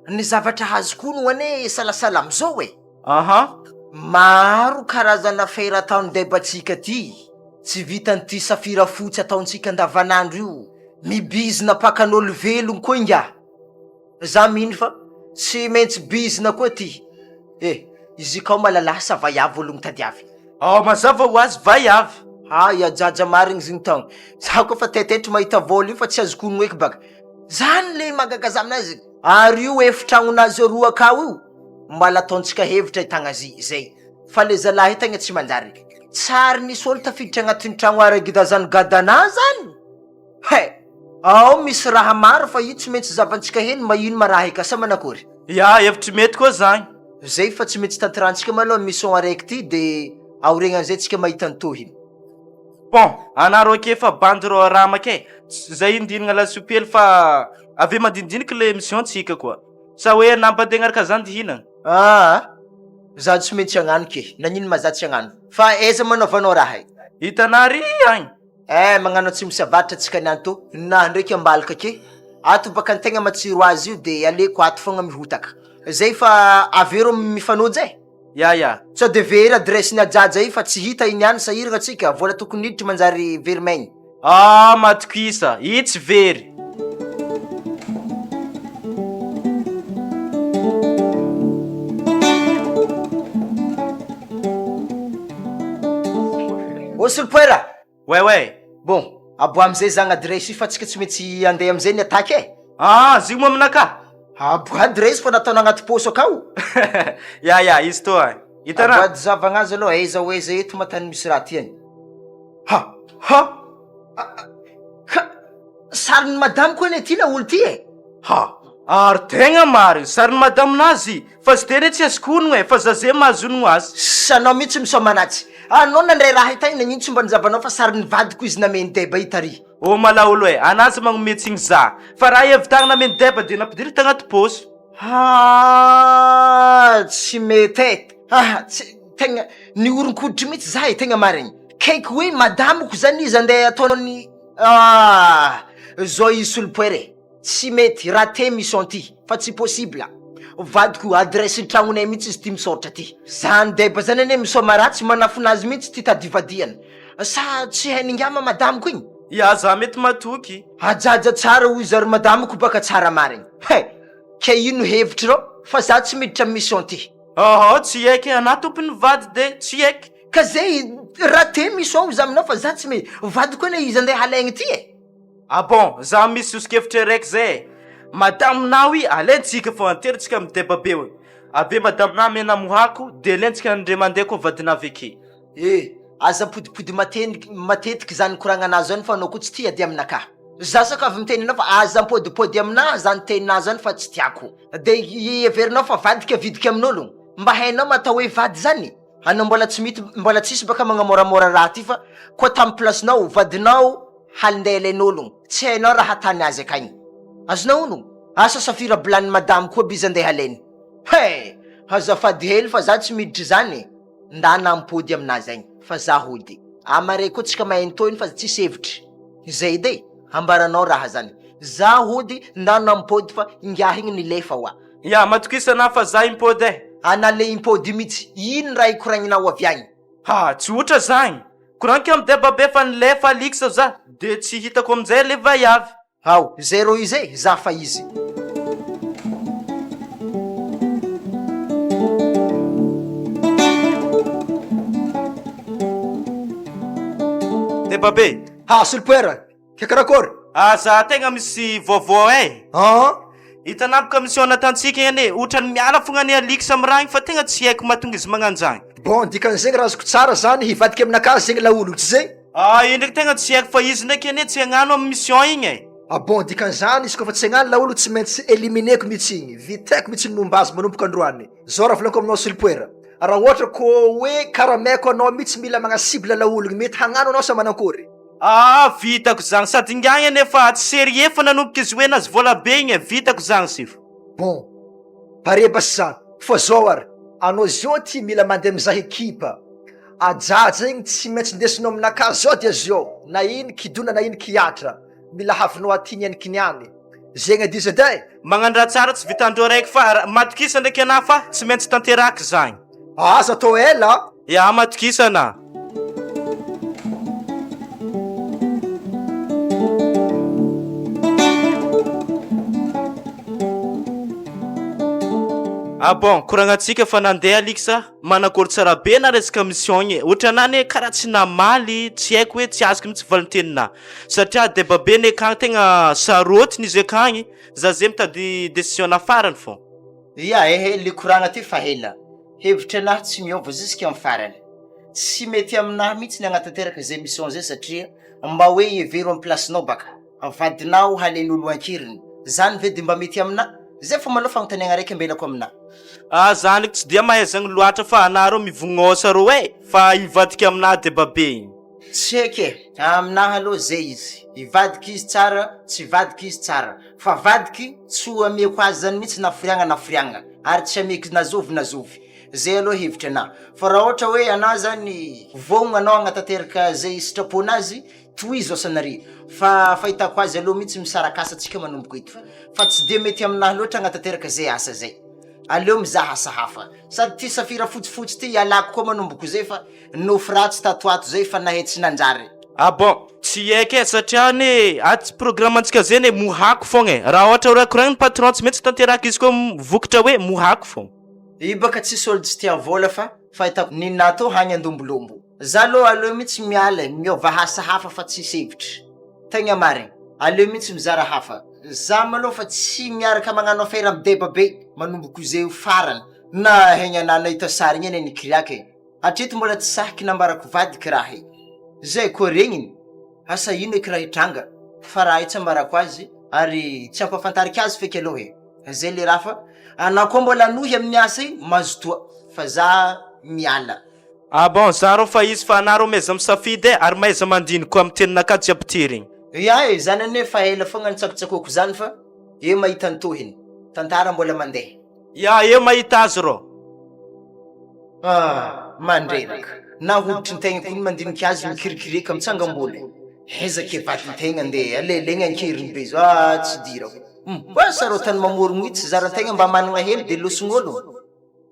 B: ny zavatra azoko ono anie salasala amizao e.
C: Aha.
B: Maro karazana afera ataon'ny debatsika ty. Tsy vitan'ity safira fotsy ataontsika andavanandro io, mibizina mpakan'olo velogno koa ingahy. Za mino fa tsy maintsy bizina koa ty eh! Izy kao malala sa vaiavy ologno tadiavy?
C: Ao mazava ho azy vaiavy.
B: Hay ajaja marigny zegny tagno. Za koa fa taitaitry mahita vôla io fa tsy azoko onogno eky baka. Zany le mahagaga za aminazy. Ary io efitragnonazy aroa akao io mbala ataontsika hevitra hitagna azy zay. Fa le zalahy io tegna tsy manjary. Tsary nisy olo tafiditra agnatin'ny tragno aragidazan'i Gadana zany. He! Ao misy raha maro fa io tsy maintsy zavantsika heno ma ino ma raha eka sa manakory?
C: Ya, hevitry mety koa zany.
B: Zay fa tsy maintsy tanterahantsika maloha mission araiky ty de aoriagnan'izay tsika mahita ny tohiny.
C: Bon, anareo ake efa bandy reo ramaka e, zay indinigna lasopy hely fa avy mandinidiniky le mission tsika koa. Sa hoe nampantegna araka zany ty hinagna?
B: Aa! Za tsy maintsy hagnano ke, nagnino ma za tsy hagnano? Fa aiza manaovanao raha e?
C: Hitanà ary agny.
B: Eh magnano atsimo sy avaratra tsika niany tô na ndraiky ambalika ake ato baka ny tegna matsiro azy io de aleko ato fogna mihotaka zay fa avero mifanoja eh.
C: Ya ya.
B: Sao de very adresse ny ajaja io fa tsy hita i niany sahiragna tsika vola tokony hiditra manjary very maigny.
C: Ah matokisa, i tsy very.
B: Ô solopoera!
C: Ouais ouais.
B: Bon, aboa amizay zagny adresse io fa tsika tsy maintsy andeha amizay ny attaque e!
C: Ah, zio moa aminakahy?
B: Aboa adresse fa nataonao agnaty paosy akao.
C: Ya ya, izy toa e. Hitanà?
B: Aboa zavagna azy aloha, aiza ho aiza eto ma tany misy raha ty any. Ha! Ha! Ka sarin'ny madamiko anie ty laolo ty e!
C: Ha! Ary tegna marigny, sarin'ny madaminazy fa tsy de re tsy azoko onogno e, fa za ze mahazo onogno azy.
B: Ss anao mihitsy misaoma anazy. Anao nandray raha io tagny nagnino tsy mba nizavanao fa sarin'ny vadiko izy nameny deba io tary.
C: Ô malaolo e, anazy magnome tsigny za, fa raha i avy tagny nameny deba de nampidiriko tagnaty paosy.
B: Haa tsy mety e, haa tsy tegna nihoron-koditry mihitsy za e tegna marigny, kaiky hoe madamiko zany izy andeha ataony aah zao i solopoera e. Tsy mety rater mission ty fa tsy possible vadiko adresse ny tragnonay mihitsy izy ty misaotra ty. Zany deba zany anie misaoma ratsy manafina azy mihitsy ty tady vadiany sa tsy hainy ingahy ma madamiko igny?
C: Ya za mety matoky.
B: Ajaja tsara hoy zary madamiko baka tsara marigny he! Ke ino hevitry reo fa za tsy miditra am mission ty.
C: Ôhô tsy haiko e, anah tompony vady de tsy haiko.
B: Ka zay rater mission hoy za aminao fa za tsy mi vadiko anie izy andeha halaigny ty e!
C: Ah bon, za misy sosokevitra araiky zay e! Madame nao i alaintsika fô anterintsika am deba be eo, avy eo madame nao amena mohako de alaintsika ndray mandeha koa vadinao avy ake.
B: Eh! Aza ampodipody mateniky matetiky zany koragnanà zany fa anao koa tsy tia ady aminakahy. Za saka avy miteny anao fa aza ampodipody aminah zany teninà zany fa tsy tiako. De heverinao fa vadika avidika amin'ologno? Mba hainao ma atao hoe vady zany? Anao mbola tsy mity mbola tsisy baka magnamoramora raha ty fa koa tamy place-nao vadinao halinday alain'ologno tsy hainao raha atany azy akagny azonao onogno? Asa safira bilany madamo koa biza ndeha alainy he! Azafady hely fa za tsy miditry zany e! Ndana ampody aminazy agny fa za hody amare koa tsika mahay ny tohiny fa tsisy hevitry zay edy e! Ambaranao raha zany za hody ndana ampody fa ingahy igny nilefa oa.
C: Ya, matokisa anah fa za impody eh.
B: Ana le impody mitsy, ino raha ikoragninaho avy agny?
C: Ha, tsy otra zagny. Koragniko am deba be fa nilefa Alix za de tsy hitako amizay le vaiavy.
B: Ao, zay rô izy e, za fa izy.
C: Deba be.
D: Ha, solopoera, Ke karakory?
C: Aza tegna misy vaovao eh.
D: An?
C: Hitanampoka mission natantsika igny anie, otrany miala fogna anie Alix am raha igny fa tegna tsy haiko mahatonga izy magnanjagny.
D: Bon, dikan'izegny raha azoko tsara zany hivadika aminakahy zegny laolo, tsy zegny?
C: Ah, io ndraiky tegna tsy haiko fa izy ndraiky anie tsy hagnano am mission igny eh.
D: Ah bon, dikan'izany izy koa fa tsy hagnano laolo tsy maintsy élimineko mitsy igny, vitaiko mitsy ny momba azy manomboka androany. Zao raha volagniko aminao solopoera, raha ohatra kô hoe karamaiko anao mitsy mila magna cible laolo igny, mety hagnano anao sa manankory?
C: Aa vitako zany sady ingagny anie fa tsy serie fa nanomboka izy hoe nazy vola be igny e vitako zany sifo.
D: Bon, pare basy zany, fa zao ary, anao zao ty mila mandeha mizaha ekipa, ajaja igny tsy maintsy ndesinao aminakahy zao dia zao, na ino kidona na ino kihatra, mila havinao aty ny aniky niany, zegny edy izy edy e!
C: Magnano raha tsara tsy vitandreo raiky fa matokisa ndraiky anah fa tsy maintsy tanteraky zagny.
D: Aza atao ela a!
C: Ya matokisa anah. Ah bon, koragnantsika fa nandeha Alix a, manakory tsara be na resaka mission igny e, ohatranà anie karaha tsy namaly, tsy haiko hoe tsy azoko mihitsy valinteninà, satria deba be anie akagny tegna sarotiny izy akagny, za ze mitady décision-nà farany fô.
B: Ia ehe, le koragna ty fa ela, hevitry anah tsy miova jusque am farany, tsy mety aminah mihitsy ny hagnatanteraka zay mission zay satria mba hoe hevero am place-nao baka. Vadinao halen'olo ankeriny zany ve de mba mety amina? Zay fô malôha fagnontaniagna raiky ambelako amina.
C: Ah za ndreky tsy dia mahay zagny loatra fa anareo mivognôsa rô eh fa hivadika aminah deba be igny.
B: Tsy haiko e, aminahy aloha zay izy, hivadika izy tsara, tsy hivadika izy tsara, fa vadiky tsy ho ameko azy zany mihitsy na firiagna na firiagna, ary tsy ameko na zovy na zovy, zay aloha hevitry anahy, fa raha ohatra hoe anah zany vognona anao hagnatanteraka zay sitrapon'azy, Tohizo asanareo fa fahitako azy aloha mihitsy misaraka asa tsika manomboka eto fa tsy dia mety aminahy loatra agnatanteraka zay asa zay aleo mizaha asa hafa sady ty safira fotsifotsy ty ialako koa manomboko zay fa nofy ratsy tato ato zay fa nahay tsy nanjary.
C: Ah bon, tsy haiko e, satria anie atsy programme-ntsika zay anie mohako fogna e, raha ohatra hoe koragniny patron tsy maintsy tanteraka izy koa vokatra hoe mohako fogna.
B: Io baka tsisy olo tsy tia vola fa fahitako ny natao hagny andombolombo. Za aloha aleo mihitsy miala e, miova asa hafa fa tsisy hevitra. Tegna marigny, aleo mihitsy mizara hafa. Za malôha fa tsy miaraka magnano affaire am deba be manomboko zay ho farany. Na hegna na nahita sary igny anie nikiriaka e. Hatreto mbola tsy sahiky nambarako vadiko raha e. Zay koa regniny, asa ino eky raha hitranga fa raha io tsy ambarako azy ary tsy ampahafantariko azy feky aloha e. Zay le raha fa anao koa mbola hanohy amin'ny asa io mazotoa fa za miala.
C: Ah bon, za rô fa izy fa anah rô maiza misafidy eh, ary mahaiza mandiniky koa amy teninakahy jiaby ty regny.
B: Ya e, zany anie fa ela fogna nitsakotsakoako zany fa eo mahita ny tohiny, tantara mbola mandeha.
C: Ya, eo mahita azy rô.
B: Ah, mandreraka, na hoditry ny tegna koa ny mandinika azy mikirikireka mitsangam-bola, aiza ke vadin-tegna ndeha alailaigna an-keriny be zao, ah tsy dirako, mba sarotany mamorogno io tsy zaran-tegna mba managna hely de lôsign'ôlogno,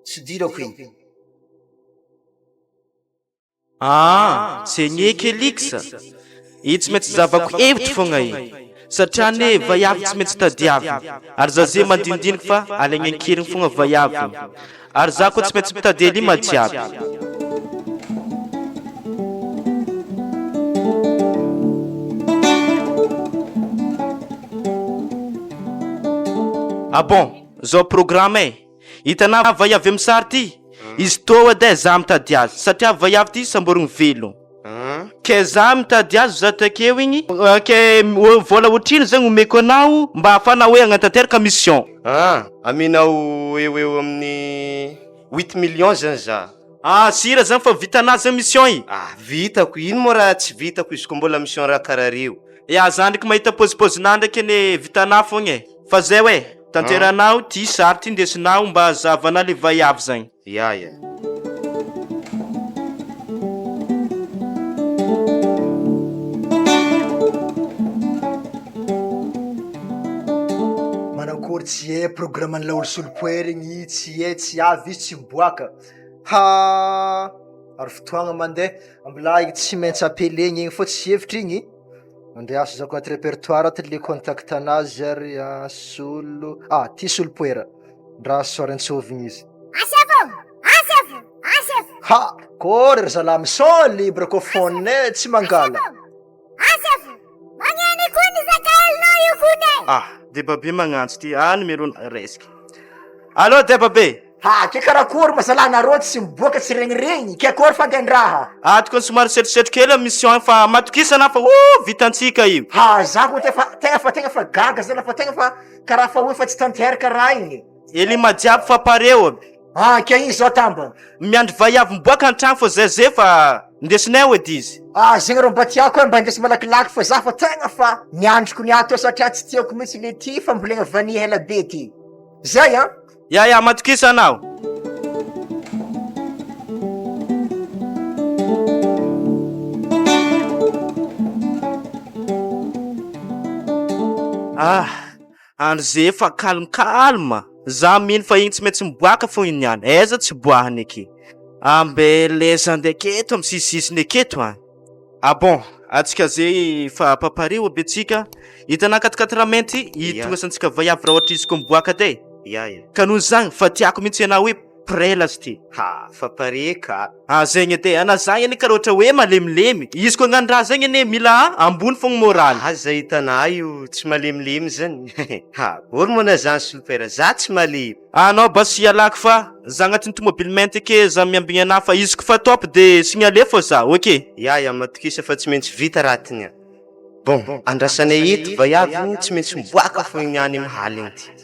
B: tsy dirako igny.
C: Aa zegny eky Elix a! I tsy maintsy zavako hevitry fogna i! Satria anie vaiavy tsy maintsy tadiaviny, ary za ze mandinidiniky fa alaigny ankerigny fogna vaiavy igny, ary za koa tsy maintsy mitady Elima jiaby. Ah bon, zao programme e! Hitanà vaiavy amin'ny sary ty? Izy tô edy e, za mitady azy, satria vaiavy ty samborigny velogno. Ke za mitady azy za takeo igny, ke vôla otrino zegny omeko anao mba ahafahanao hoe hagnatanteraka mission?
E: Ah, amenao eo ho eo amin'ny huit millions zany za.
C: Ah, sira zany fa vitanà zany mission i?
E: Ah, vitako, ino moa raha tsy vitako izy ko mbola mission raha karaha reo.
C: Ya, za ndraiky mahita pôzipôzinà ndraiky anie vitanà fogna e, fa zay hoe. Tanteranao ty sary ty ndesinao mba azavanao le vaiavy zagny.
E: Ya ya.
D: Manankory tsy hay programme an'i laolo solopoera igny tsy hay tsy avy izy tsy miboaka ha ary fotoagna mandeha ambilà igny tsy maintsy appelegna igny fô tsy hevitra igny. Andeha zako anaty repertoire ato le contact anazy ary ah, solo ah ty solo poera ndra soarantsovigny izy.
F: Asefo! Asefo! Asefo!
D: Ha! Kôry ry zalahy mi-son libre kô phone e, tsy mangala.
F: Asefo! Asefo! Magneno kony zakaelinao io kony e!
C: Ah, deba be magnantso ty, ah numéro raisko. Allô deba be!
D: Ha, ke karakory ma zalahy nareo tsy miboaka tsy regniregny, ke akory fandehandraha?
C: Ato koa somary setrosetro kely am mission fa matokisana fa oh vitantsika io.
D: Ha, za koa tefa tegna fa tegna fa gaga zalahy fa tegna fa karaha fa hoe fa tsy tanteraka raha igny.
C: Elima jiaby fa pareo aby.
D: Ha, ke igny zao tamba.
C: Miandry vaiavy miboaka antragno fa zay zay fa ndesinay ao edy izy.
D: Ah, zegny rô mba tiako e, mba indesy malakilaky fa za fa tegna fa niandriko niato eo satria tsy tiako mihitsy le ty fambolena vanille ela be ty. Zay an!
C: Ya ya matokisa anao. Ah, andry ze fa calme calme. Za mino fa igny tsy maintsy miboaka fô igny niany. Aiza tsy boahany aky. Ambeleza ndraiky eto amy sisisisiny aketo an. Ah bon, atsika ze fa papareo aby atsika. Hitanà 4 4 mainty
E: Ia.
C: tongasantsika vaiavy raha ohatra izy koa miboaka edy e.
E: Ya ya.
C: Ka noho zagny fa tiako mintsy ianao hoe prêt lasy ty.
E: Ha, fa pare ka.
C: Ah zegny edy e, ana zagny anie karaha ohatra hoe malemilemy, izy koa agnano raha zegny anie mila ambony fogna moraly.
E: Aza hitanà io tsy malemilemy zany ha, ory moa na zany solopera, za tsy malemy.
C: Anao basy ialako fa za agnatin'ny tomobily mainty ake za miambigny anah fa izy kofa top de signaler fô za ok.
E: Ya ya, matokisa fa tsy maintsy vita raha ty niany. Bon, andrasanay eto vaiavy igny tsy maintsy miboaka fô igny niany amy haligny ty.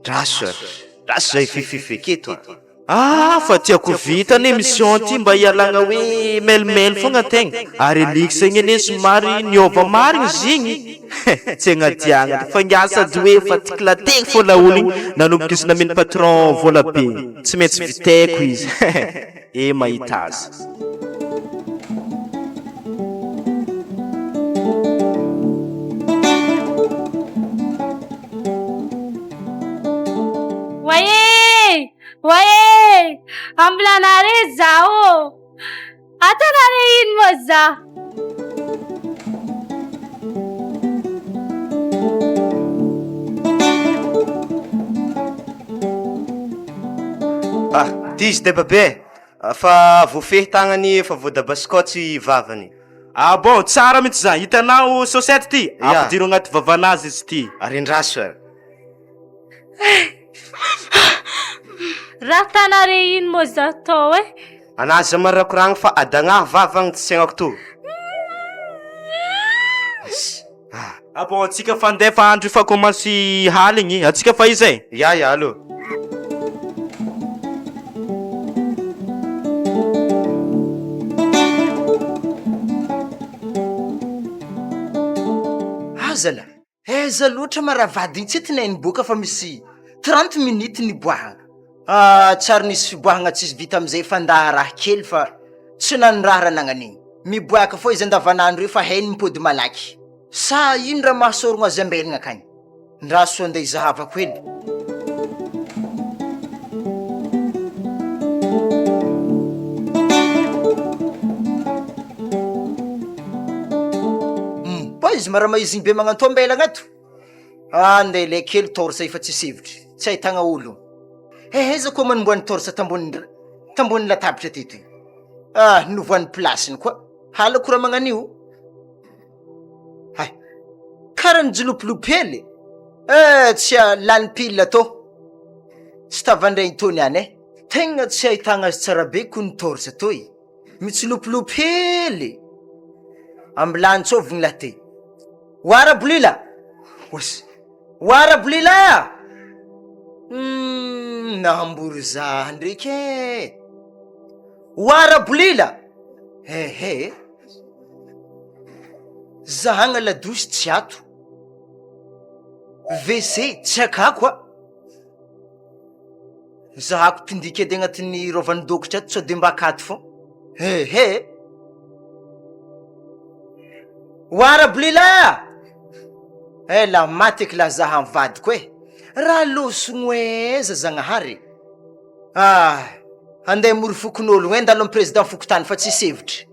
E: Draso e, draso zay fifify aketo a.
C: Ah fa tiako ho vita anie mission ty mba hialagna hoe mail mail fogna tegna ary Alix igny anie somary niôva marigny izy igny tsy agnadiagna fa ngiahy sady hoe efa tiklategny fô laolo igny nanomboka izy nameno patron vola be tsy maintsy vitaiko izy eh mahita azy.
A: Oay e! Oay e! Ambilanare za ô! Atanare ino moa za?
E: Ah, ty izy deba be e! Fa voafehy tagnany efa voadaba scotch vavany.
C: Ah bon, tsara mihitsy zany, hitanao sosette ty?
E: Ya.
C: Ampidiro agnaty vavanazy izy ty.
E: Arendraso e.
A: Raha tanare ino moa za tao e?
E: Anazy mara koragna fa adagnahy vavagny tsy saignako to.
C: Ah bon, antsika fa andefa andro efa commence haligny, antsika fa iza e?
E: Ya ya allo.
B: Azala, aiza loatra ma raha vadiny tsy tinay niboaka fa misy 30 minutes niboahana. Ah, tsy ary nisy fiboahagna tsisy vita amizay fandaharaha kely fa tsy nanondraha raha nagnan'igny. Miboaka fô izy andavanandro io fa hainy mipody malaky. Sa ino raha mahasorogno azy ambelagna akagny? Ndraso andeha hizahavako hely. Mba izy mara maizigny be magnanto ambelagna ato. Ah, ndeha ilay kely torse efa tsisy hevitry, tsy ahitagna olo. Heheza koa manombohan'ny torse tambony tambony latabatra teto igny. Ah, novoan'ny place-ny koa. Halako raha magnan'io. Hay, karaha nijilopilopy hely e. Eh, tsy lany pile tô. Tsy tavandraigny tô niany e. Tegna tsy ahitagna azy tsara be ko ny torse tô e. Mitsilopilopy hely. Ambilany tsôvigny lahy ty. Oara bolila! Oas! Oara bolila! Humm, nambory za ndraiky e! Oara bolila! Ehe! Zahagna ladosy tsy ato, WC tsy akako a! Zahako mpindiky edy agnatin'ny rovan'ny dokotra ato sao de mba akato fô. Ehe! Oara bolila! Eh la maty eky la zaha ny vadiko e! Raha lôsogno aiza Zagnahary e! Ah! Andeha hamory fokonologno e, andalo amy président fokontany fa tsisy hevitry.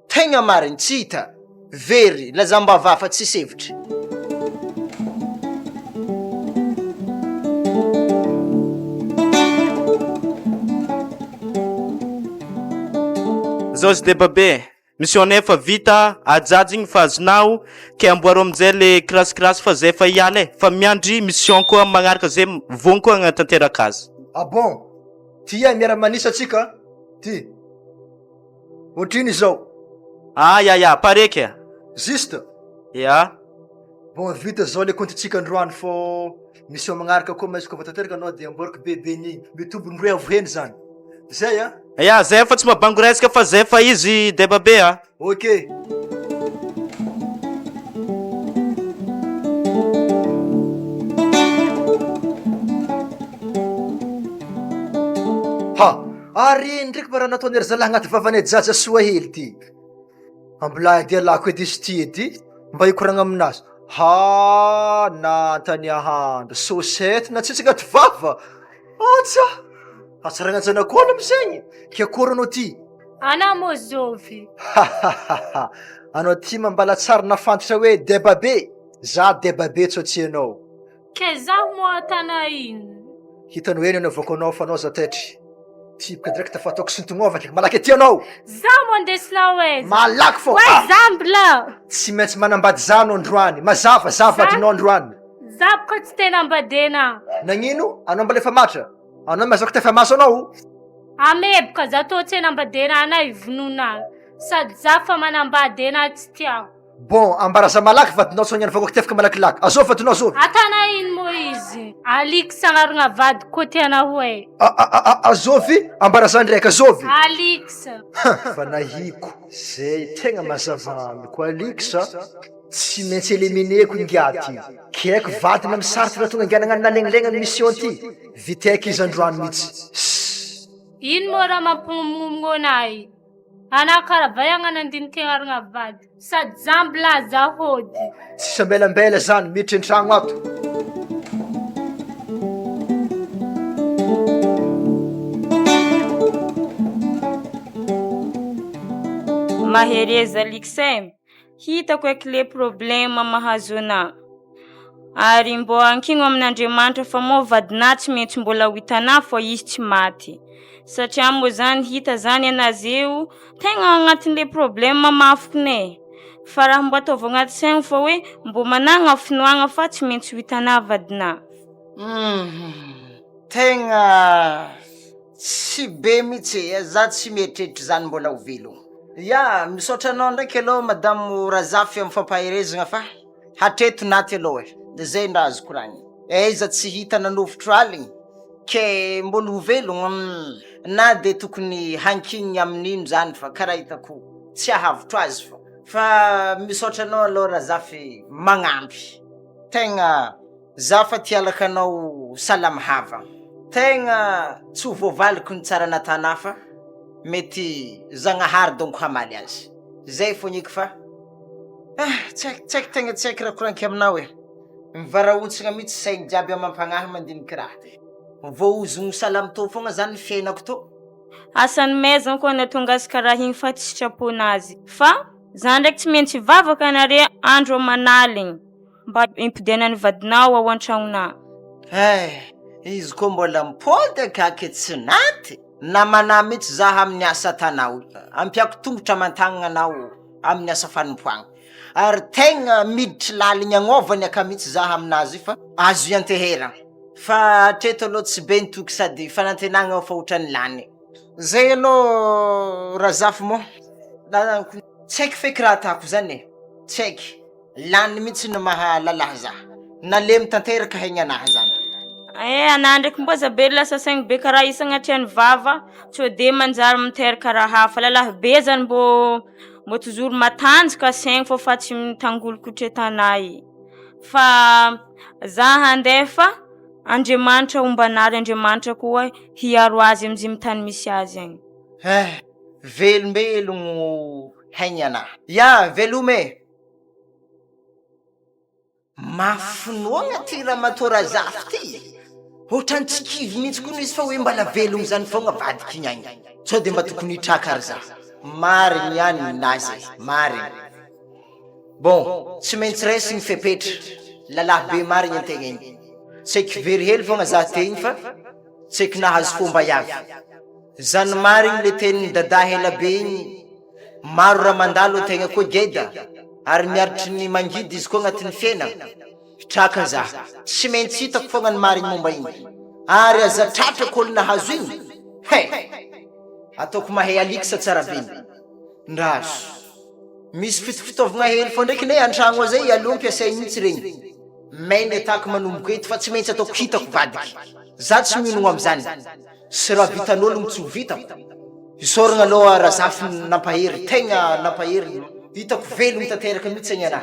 B: Tegna marigny, tsy hita, very, lazam-bava fa tsisy hevitry.
C: Zao zy deba be, mission nay efa vita, ajaja igny fa azonao, ke amboaro aminjay le kirasokiraso fa zay efa hiala e, fa miandry mission koa magnaraka zay vogno koa hagnatanteraka azy.
D: Ah bon! Ty ay miara-manisa tsika ty. Otrino izao.
C: Ah ya ya, pareky a.
D: Juste.
C: Ya.
D: Bon vita zao le compte-tsika androany fô mission magnaraka koa maintsy koa tanteraka anao de amboariko bebe ny mitombo indroa avo heny zany. Zay a.
C: Ya, zay fa tsy mahabango resaka fa zay fa izy deba be a.
D: Ok. Ha! Ary ino ndraiky mba raha nataon'i ry zalahy agnaty vavan'i ajaja soa hely ty? Ambola edy ialako edy izy ty edy mba hikoragna aminazy. Ha! Nantaniahandro, sôsety natsitsy agnaty vava! Antsa! Hatsaraigna an-janak'olo amizegny! Ke akôry anao ty?
A: Ana moa zovy?
D: Hahahaha! Anao ty ma mbala tsary nafantatra hoe deba be! Za deba be tsao tsy hainao.
A: Ke zaho moa tana ino?
D: Hitanao eny anaovako anao fa anao za taitry. Tipoka direct fa ataoko sintognova ndraiky malaky aty anao.
A: Zaho moa andesinao aiza?
D: Malaky fô.
A: Oe
D: Ah!
A: za mbola.
D: Tsy maintsy manambady za anao androany. Mazava za vadinao androany.
A: Za boka tsy tena ambadena.
D: Nagnino? Anao mbola efa matra? Anao mazako tefa maso anao.
A: Ameboka za tô tsy anambadena anay vonona sady za fa manambady ena tsy tiako.
D: Bon, ambara za malaky vadinao sao niany vahoaka tefaka malakilaky. Azovy vadinao azovy.
A: Atana ino moa izy? Alix agnarana vadiko koa tiana ho e.
D: Azovy, ambara za ndraiky azovy.
A: Alix.
D: Fanahiko, zay tegna mazava amiko Alix a. Tsy maintsy éliminer-ko ingahy ty. Keky vadiny amy sartre tonga ingahy nagnano nalegnilegny amy mission ty. Vitaiko izy androany mitsy. Sss.
A: Ino moa raha mampignomignomigno anay? Anah kara vaiagna nandinika agnarana vady. Sady za milaza hody.
D: Tsisy ambelambela zany, miditra an-tragno ato.
G: Mahereza Alix e! Hitako eky le problème mahazo anah. Ary mbô ankigno amin'Andriamanitra fa moa vadinah tsy maintsy mbola ho hitanah fa izy tsy maty. Satria moa zany hita zany anazy eo tegna agnatin'le problème mafy kone. Fa raha mbô ataovy agnaty saigny fa hoe mbô managna finoagna fa tsy maintsy ho hitanah vadinah.
B: Humm tegna tsy be mitsy e, za tsy mieritreritra zany mbola ho velogno. Ya, misaotra anao ndraiky aloha madame Razafy am fampaherezagna fa hatreto naty aloha e, de zay ny raha azo koragnina, aiza tsy hita nanovotro aligny ke mbola ho velogno humm na de tokony hankinigny amin'ino zany fa karaha hitako tsy ahavotro azy fô, fa misaotra anao aloha Razafy magnampy tegna. Za fa tialaka anao salama hava. Tegna tsy ho voavaliko ny tsara natanà fa mety Zagnahary donko hamaly azy. Zay fogna eky fa ah tsy haiko tsy haiko tegna tsy haiko raha koraniko aminao e. Mivarahontsagna mihitsy saigny jiaby amam-pagnahy mandiniky raha. Voahozogno salamo tô fogna zany ny fiainako tô.
G: Asan'ny maizina koa nahatonga azy karaha igny fa tsy sitrapon'azy. Fa za ndraiky tsy maintsy hivavaka anare andro aman'aligny. Mba impodiana ny vadinao ao an-tragnonà.
B: Eh, izy koa mbola mipody akaky tsy naty. Namanà mihitsy za amin'ny asa atanao. Ampiako tongotra aman-tagnana anao amin'ny asa fanompoagna. Ary tegna miditry laligny agnaovany aka mihitsy za aminazy io fa azo ianteheragna. Fa hatreto aloha tsy be ny toky sady fanantenagna fa ohatran'ny lany. Zay aloha Razafy moa. Tsy haiko feky raha atako zany e, tsy haiky. Lany mihitsy ny maha lalahy za. Nalemy tanteraka haigny anahy zany.
G: Eh anah ndraiky mbô za be lasa saigny be karaha io sagnatria ny vava sao de manjary miteraka raha hafa, lalahy be zany mbô mbô toujours matanjaka saigny fô fa tsy mitangolokotry an-tanà i, fa za handeha fa Andriamanitra homba anah ary Andriamanitra koa hiaro azy am'zay tany misy azy agny.
B: Eh velombelogno haigny anahy. Ya veloma e! Mafy finoagna ty ramatoa Razafy ty e! Ohatrany tsy kivy mihitsy koa izy fa hoe mbala velogno zany fogna vadiky igny agny. Sao de mba tokony hitraka ary za. Marigny ihany ninazy e, marigny. Bon, tsy maintsy raisiny fepetra, lalahy be marigny antegna igny. Tsy haiko very hely fogna za te igny fa tsy haiko nahazo fomba iavy. Zany marigny le tenin'i Dada ela be igny. Maro raha mandalo antegna koa geda ary miaritry ny mangidy izy koa agnatin'ny fiainagna. Traka za. Tsy maintsy hitako fogna ny marigny momba igny. Ary aza tratrako olo nahazo igny. He! Ataoko mahay Alix tsara be igny. Ndraso. Misy fitofitaovagna hely fô ndraiky ne antragno ao zay aleo ampiasaigny mihitsy regny. Main attack manomboka eto fa tsy maintsy ataoko hitako vadiky. Za tsy mionogno amizany. Sy raha vitan'ologno tsy ho vitako. Isaoragna aloha Razafy nampahery, tegna nampahery, hitako velogno tanteraka mihitsy agny anah.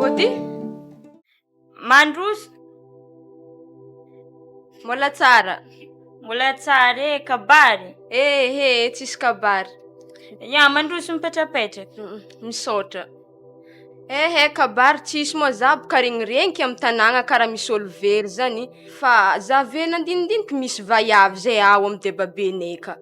H: Ody.
G: Mandroso.
H: Mbola tsara.
G: Mbola tsara e, kabary.
H: Ehe, tsisy kabary.
G: Ya, mandroso mipetrapetraka.
H: Misaotra. Ehe, kabary tsisy moa za boka regniregniky amy tanàgna karaha misy olo very zany fa za ve nandinindiniky misy vaiavy zay ao amy debabenay ka.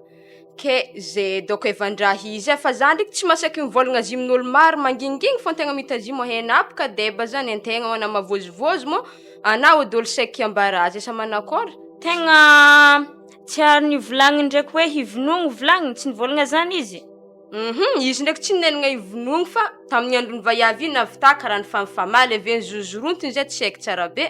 H: Ke ze dôko evan-draha izy e, fa za ndraiky tsy mahasaky mivôlagna azy amin'olo maro, mangingigny fô antegna mahita azy io moa hainà boka deba zany antegna hoana mavôzivôzy moa anà ody olo saiky hiambara azy asa manakôry?
G: Tegna tsy ary nivolagniny ndraiky hoe hivonogno volagniny, tsy nivôlagna zany izy?
H: Hum izy ndraiky tsy nenagna hivonogno fa tamin'ny andron'ny vaiavy iny nahavità karaha nifamifamaly avy eo nizozorontiny zay tsy haiko tsara be,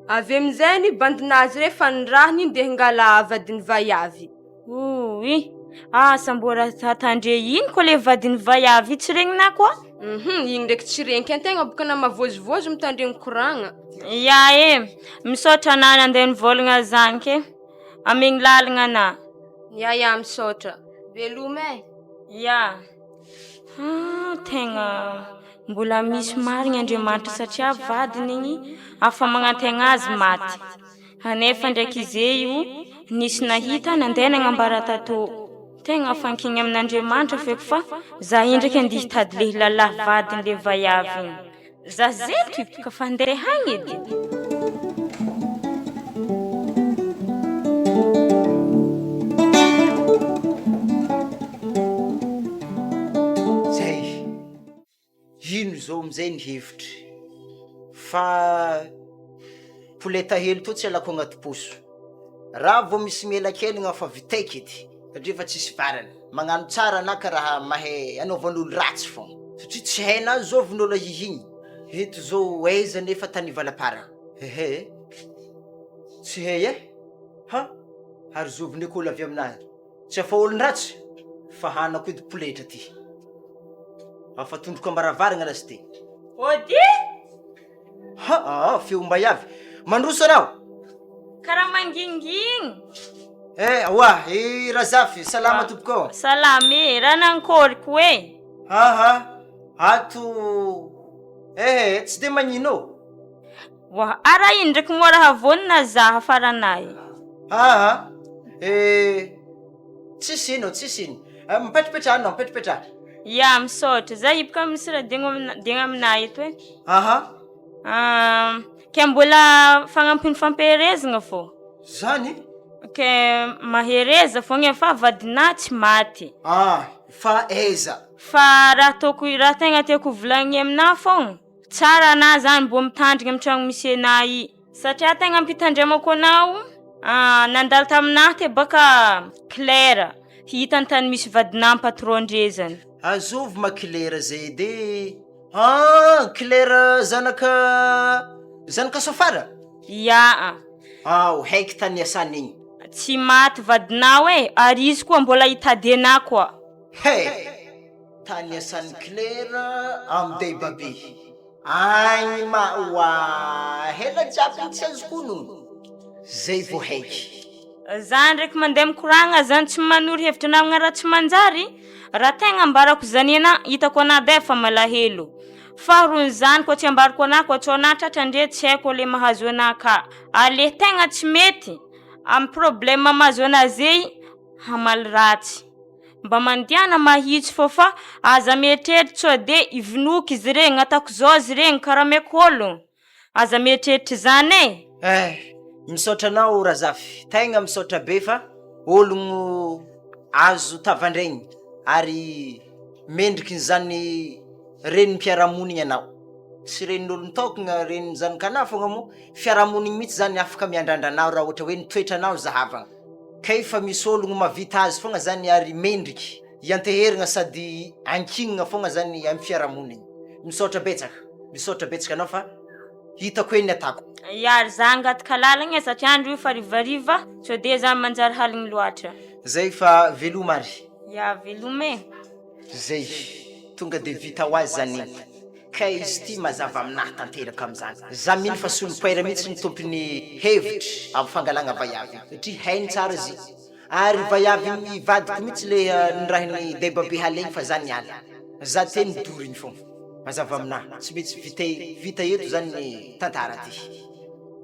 H: avy amizay ny bandinazy rey fa nirahiny ndeha hangala vadin'ny vaiavy.
G: Ouii! Asa mbô raha tandre ino koa le vadin'ny vaiavy io tsy regninà koa?
H: Hum igny ndraiky tsy regniky antegna boka na mavôzivôzy mitandregny koragna.
G: Ya e! Misaotra anà nandeha nivôlagna zany ke! Amegny lalagna anà.
H: Ya ya misaotra. Veloma e!
G: Ya! Ah tegna mbola misy marigny Andriamanitra satria vadiny igny afa magnantegna azy maty. Anefa ndraiky ize io nisy nahita nandeha nagnambara tatô. Tegna afankigny amin'Andriamanitra feky fa za indraiky andia hitady lehilalahy vadiny le vaiavy igny. Za zeto io ka fa andeha agny edy.
B: Zay. Ino izao amizay ny hevitry fa poleta hely toa tsy alako agnaty paosy, raha vao misy mielakelagna fa vitaiky edy satria efa tsisy varany, magnano tsara anah ka raha mahay anaovan'olo ratsy fogna satria tsy hainah zovy ny olo ahihigny eto zao aiza nefa tany ivalaparana ehe tsy hay e ha ary zovy ndraiky olo avy aminahy. Tsy afa olon-dratsy fa hanako edy poletra ty. Afa tondroko am-baravaragna lasy ty.
G: Ody!
B: Ha ah, feom-baiavy. Mandroso anao.
G: Karaha mangingigny.
B: Eh, oa, i Razafy, salama tompoko.
G: Salama e, raha nankôriko e.
B: Aha, ato eh, tsy de magnino ô.
G: Wah, ara ino ndraiky moa raha vonona za hafaranay.
B: Aa eh, tsisy ino, tsisy ino. Eh, mipetrapetraha anao, mipetrapetraha.
G: Ya, misaotra. Za hipoka misy raha diagno amina- diagna aminah eto e.
B: Aha.
G: Ah, ke mbola fagnampin'ny fampiherezagna fô.
B: Zany?
G: Ke mahereza fogna fa vadinah tsy maty.
B: Ah, fa aiza?
G: Fa raha ataoko, raha tegna tiako hivolagniny aminah fogna, Tsara anah zany mbô mitandrigny am tragno misy anah i satria tegna ampitandremako anao nandalo taminah te baka Claire hita ny tany misy vadinah patron ndre zany.
B: Azovy ma Claire zay edy e! Ah Claire zanaka zanaka Sofara?
G: Ia.
B: Ao haiky tany niasany igny.
G: Tsy maty vadinao e, ary izy koa mbola hitady anah koa.
B: He! Tany asan'i Claire am Deba be agny ma oa hela jiaby tsy azoko onogno zay vao haiky.
G: Za ndraiky mandeha mikoragna zany tsy manoro hevitra namagna raha tsy manjary, raha tegna ambarako zany anah hitako anah be fa malahelo, faharoany zany koa tsy ambarako anah koa tsao anah tratra ndre tsy haiko le mahazo anah ka, ale tegna tsy mety amy problème mahazo anah zey hamaly ratsy. Mba mandehana mahitsy fô fa aza mieritreritra sao de hivonoiko izy regny, ataoko zao izy regny, karameko ôlogno, aza mieritreritra izany e!
B: Eh! Misaotra anao Razafy, tegna misaotra be fa ologno azo tavandraigny ary mendriky izany renim-piarahamonigny anao, tsy renin'olon-tokagna, renin'ny zanak'anah fogna moa, fiarahamonigny mihitsy zany afaka miandrandra anao raha ohatra hoe ny toetranao zahavagna. Kay fa misy ologno mavita azy fogna zany ary mendriky ianteheragna sady ankignina fogna zany amy fiarahamonigny. Misaotra betsaka, misaotra betsaka anao fa hitako hoe ny atako.
G: Ya ry za angataka lalagna e satria andro io fa harivariva sao de za manjary haligny loatra.
B: Zay fa veloma ary.
G: Ya veloma e.
B: Zay, tonga de vita ho azy zany igny. Kay izy ity mazava aminahy tanteraka amizany. Za mino fa solopoera mihitsy ny tompony hevitry am fangalagna vaiavy io satria hainy tsara izy ary vaiavy ny vadiko mihitsy le nirahiny deba be halegny fa za niala za te nidory igny fogna mazava aminahy tsy maintsy vita vita eto zany ny tantara ty.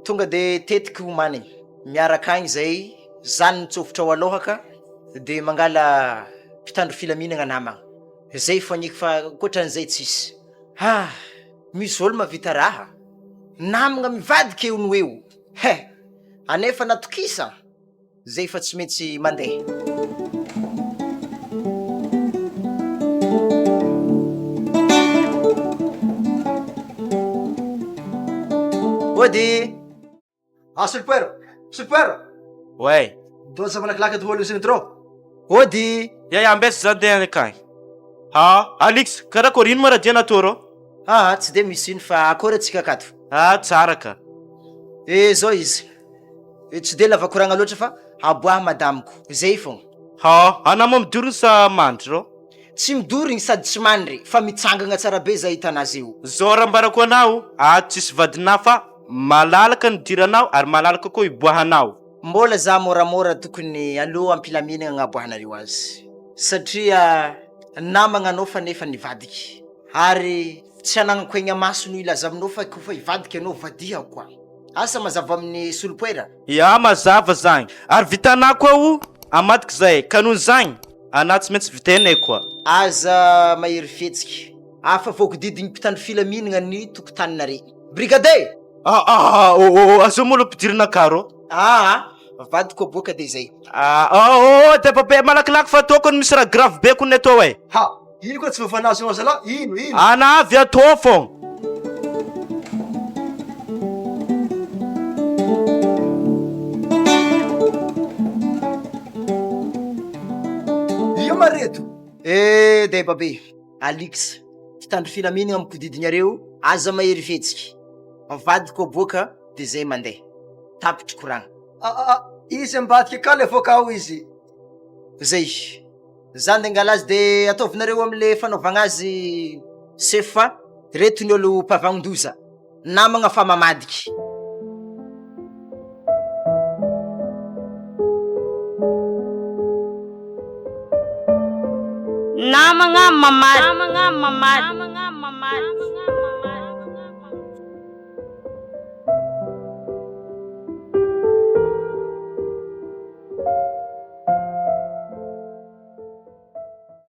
B: Tonga de tetiky homanigny miaraka agny zay za nitsofotra ao aloha ka de mangala mpitandro filaminagna namagna. Zay fagniako fa ankoatran'izay tsisy. Ah! Misy olo mahavita raha. Namagna mivadika eo no eo. He! Anefa natokisa. Zay fa tsy maintsy mandeha. Hody!
D: Ah super! Super!
C: Ouais.
D: Doza malakilaky daholo izy trop.
B: Hody!
C: Ya ya ambesa za ndeha akagny. Ha, Alix, karakôry ino ma raha diana atao rô?
B: Aa tsy de misy ino fa akôry antsika akato?
C: Ah tsara ka.
B: Eh zao izy, tsy de lava koragna loatra fa aboaha madamiko, zay fogna.
C: Ha, anà moa midorigny sa mandry rô?
B: Tsy midorigny sady tsy mandry fa mitsangagna tsara be za hitanà zeo.
C: Zao raha ambarako anao, ato tsisy vadinà fa malalaka ny idiranao ary malalaka koa iboahanao.
B: Mbola za moramora tokony aleo ampilaminagna agnaboahanareo azy satria namagna anao fa nefa nivadiky ary tsy anagnako aigna maso no hilaza aminao fa kofa hivadika anao vadihako koa. Asa mazava amin'ny solopoera?
C: Ya mazava zagny, ary vitanà koa o amadika zay ka noho zagny anà tsy maintsy vitainay koa.
B: Aza mahery fihetsiky, afa voagodidin'ny mpitandro filaminagna ny tokotaninare. Brigade!
C: Ah ah oh oh azao moa lo ampidirina akà rô.
B: Aa vadiko aboaka de zay.
C: Ah oh oh deba be malakilaky fa tokony misy raha grave be kony atao e.
D: Ha! Ino koa tsy voafanahy anao zalahy? Ino ino?
C: Ana avy atao fogna.
D: Ia ma reto?
B: Eh deba be, Alix, mpitandro filaminagna mikodidinareo, aza mahery fihetsiky. Vadiko aboaka de zay mandeha. Tapitry koragna.
D: Ah ah ah, izy ambadika akany avoaka ao izy.
B: Zay. Za nde angala azy de ataovinareo amle fanaovagna azy sefo fa reto ny olo mpavagnon-doza. Namagna fa mamadiky.
G: Namagna mamady. Namagna mamady.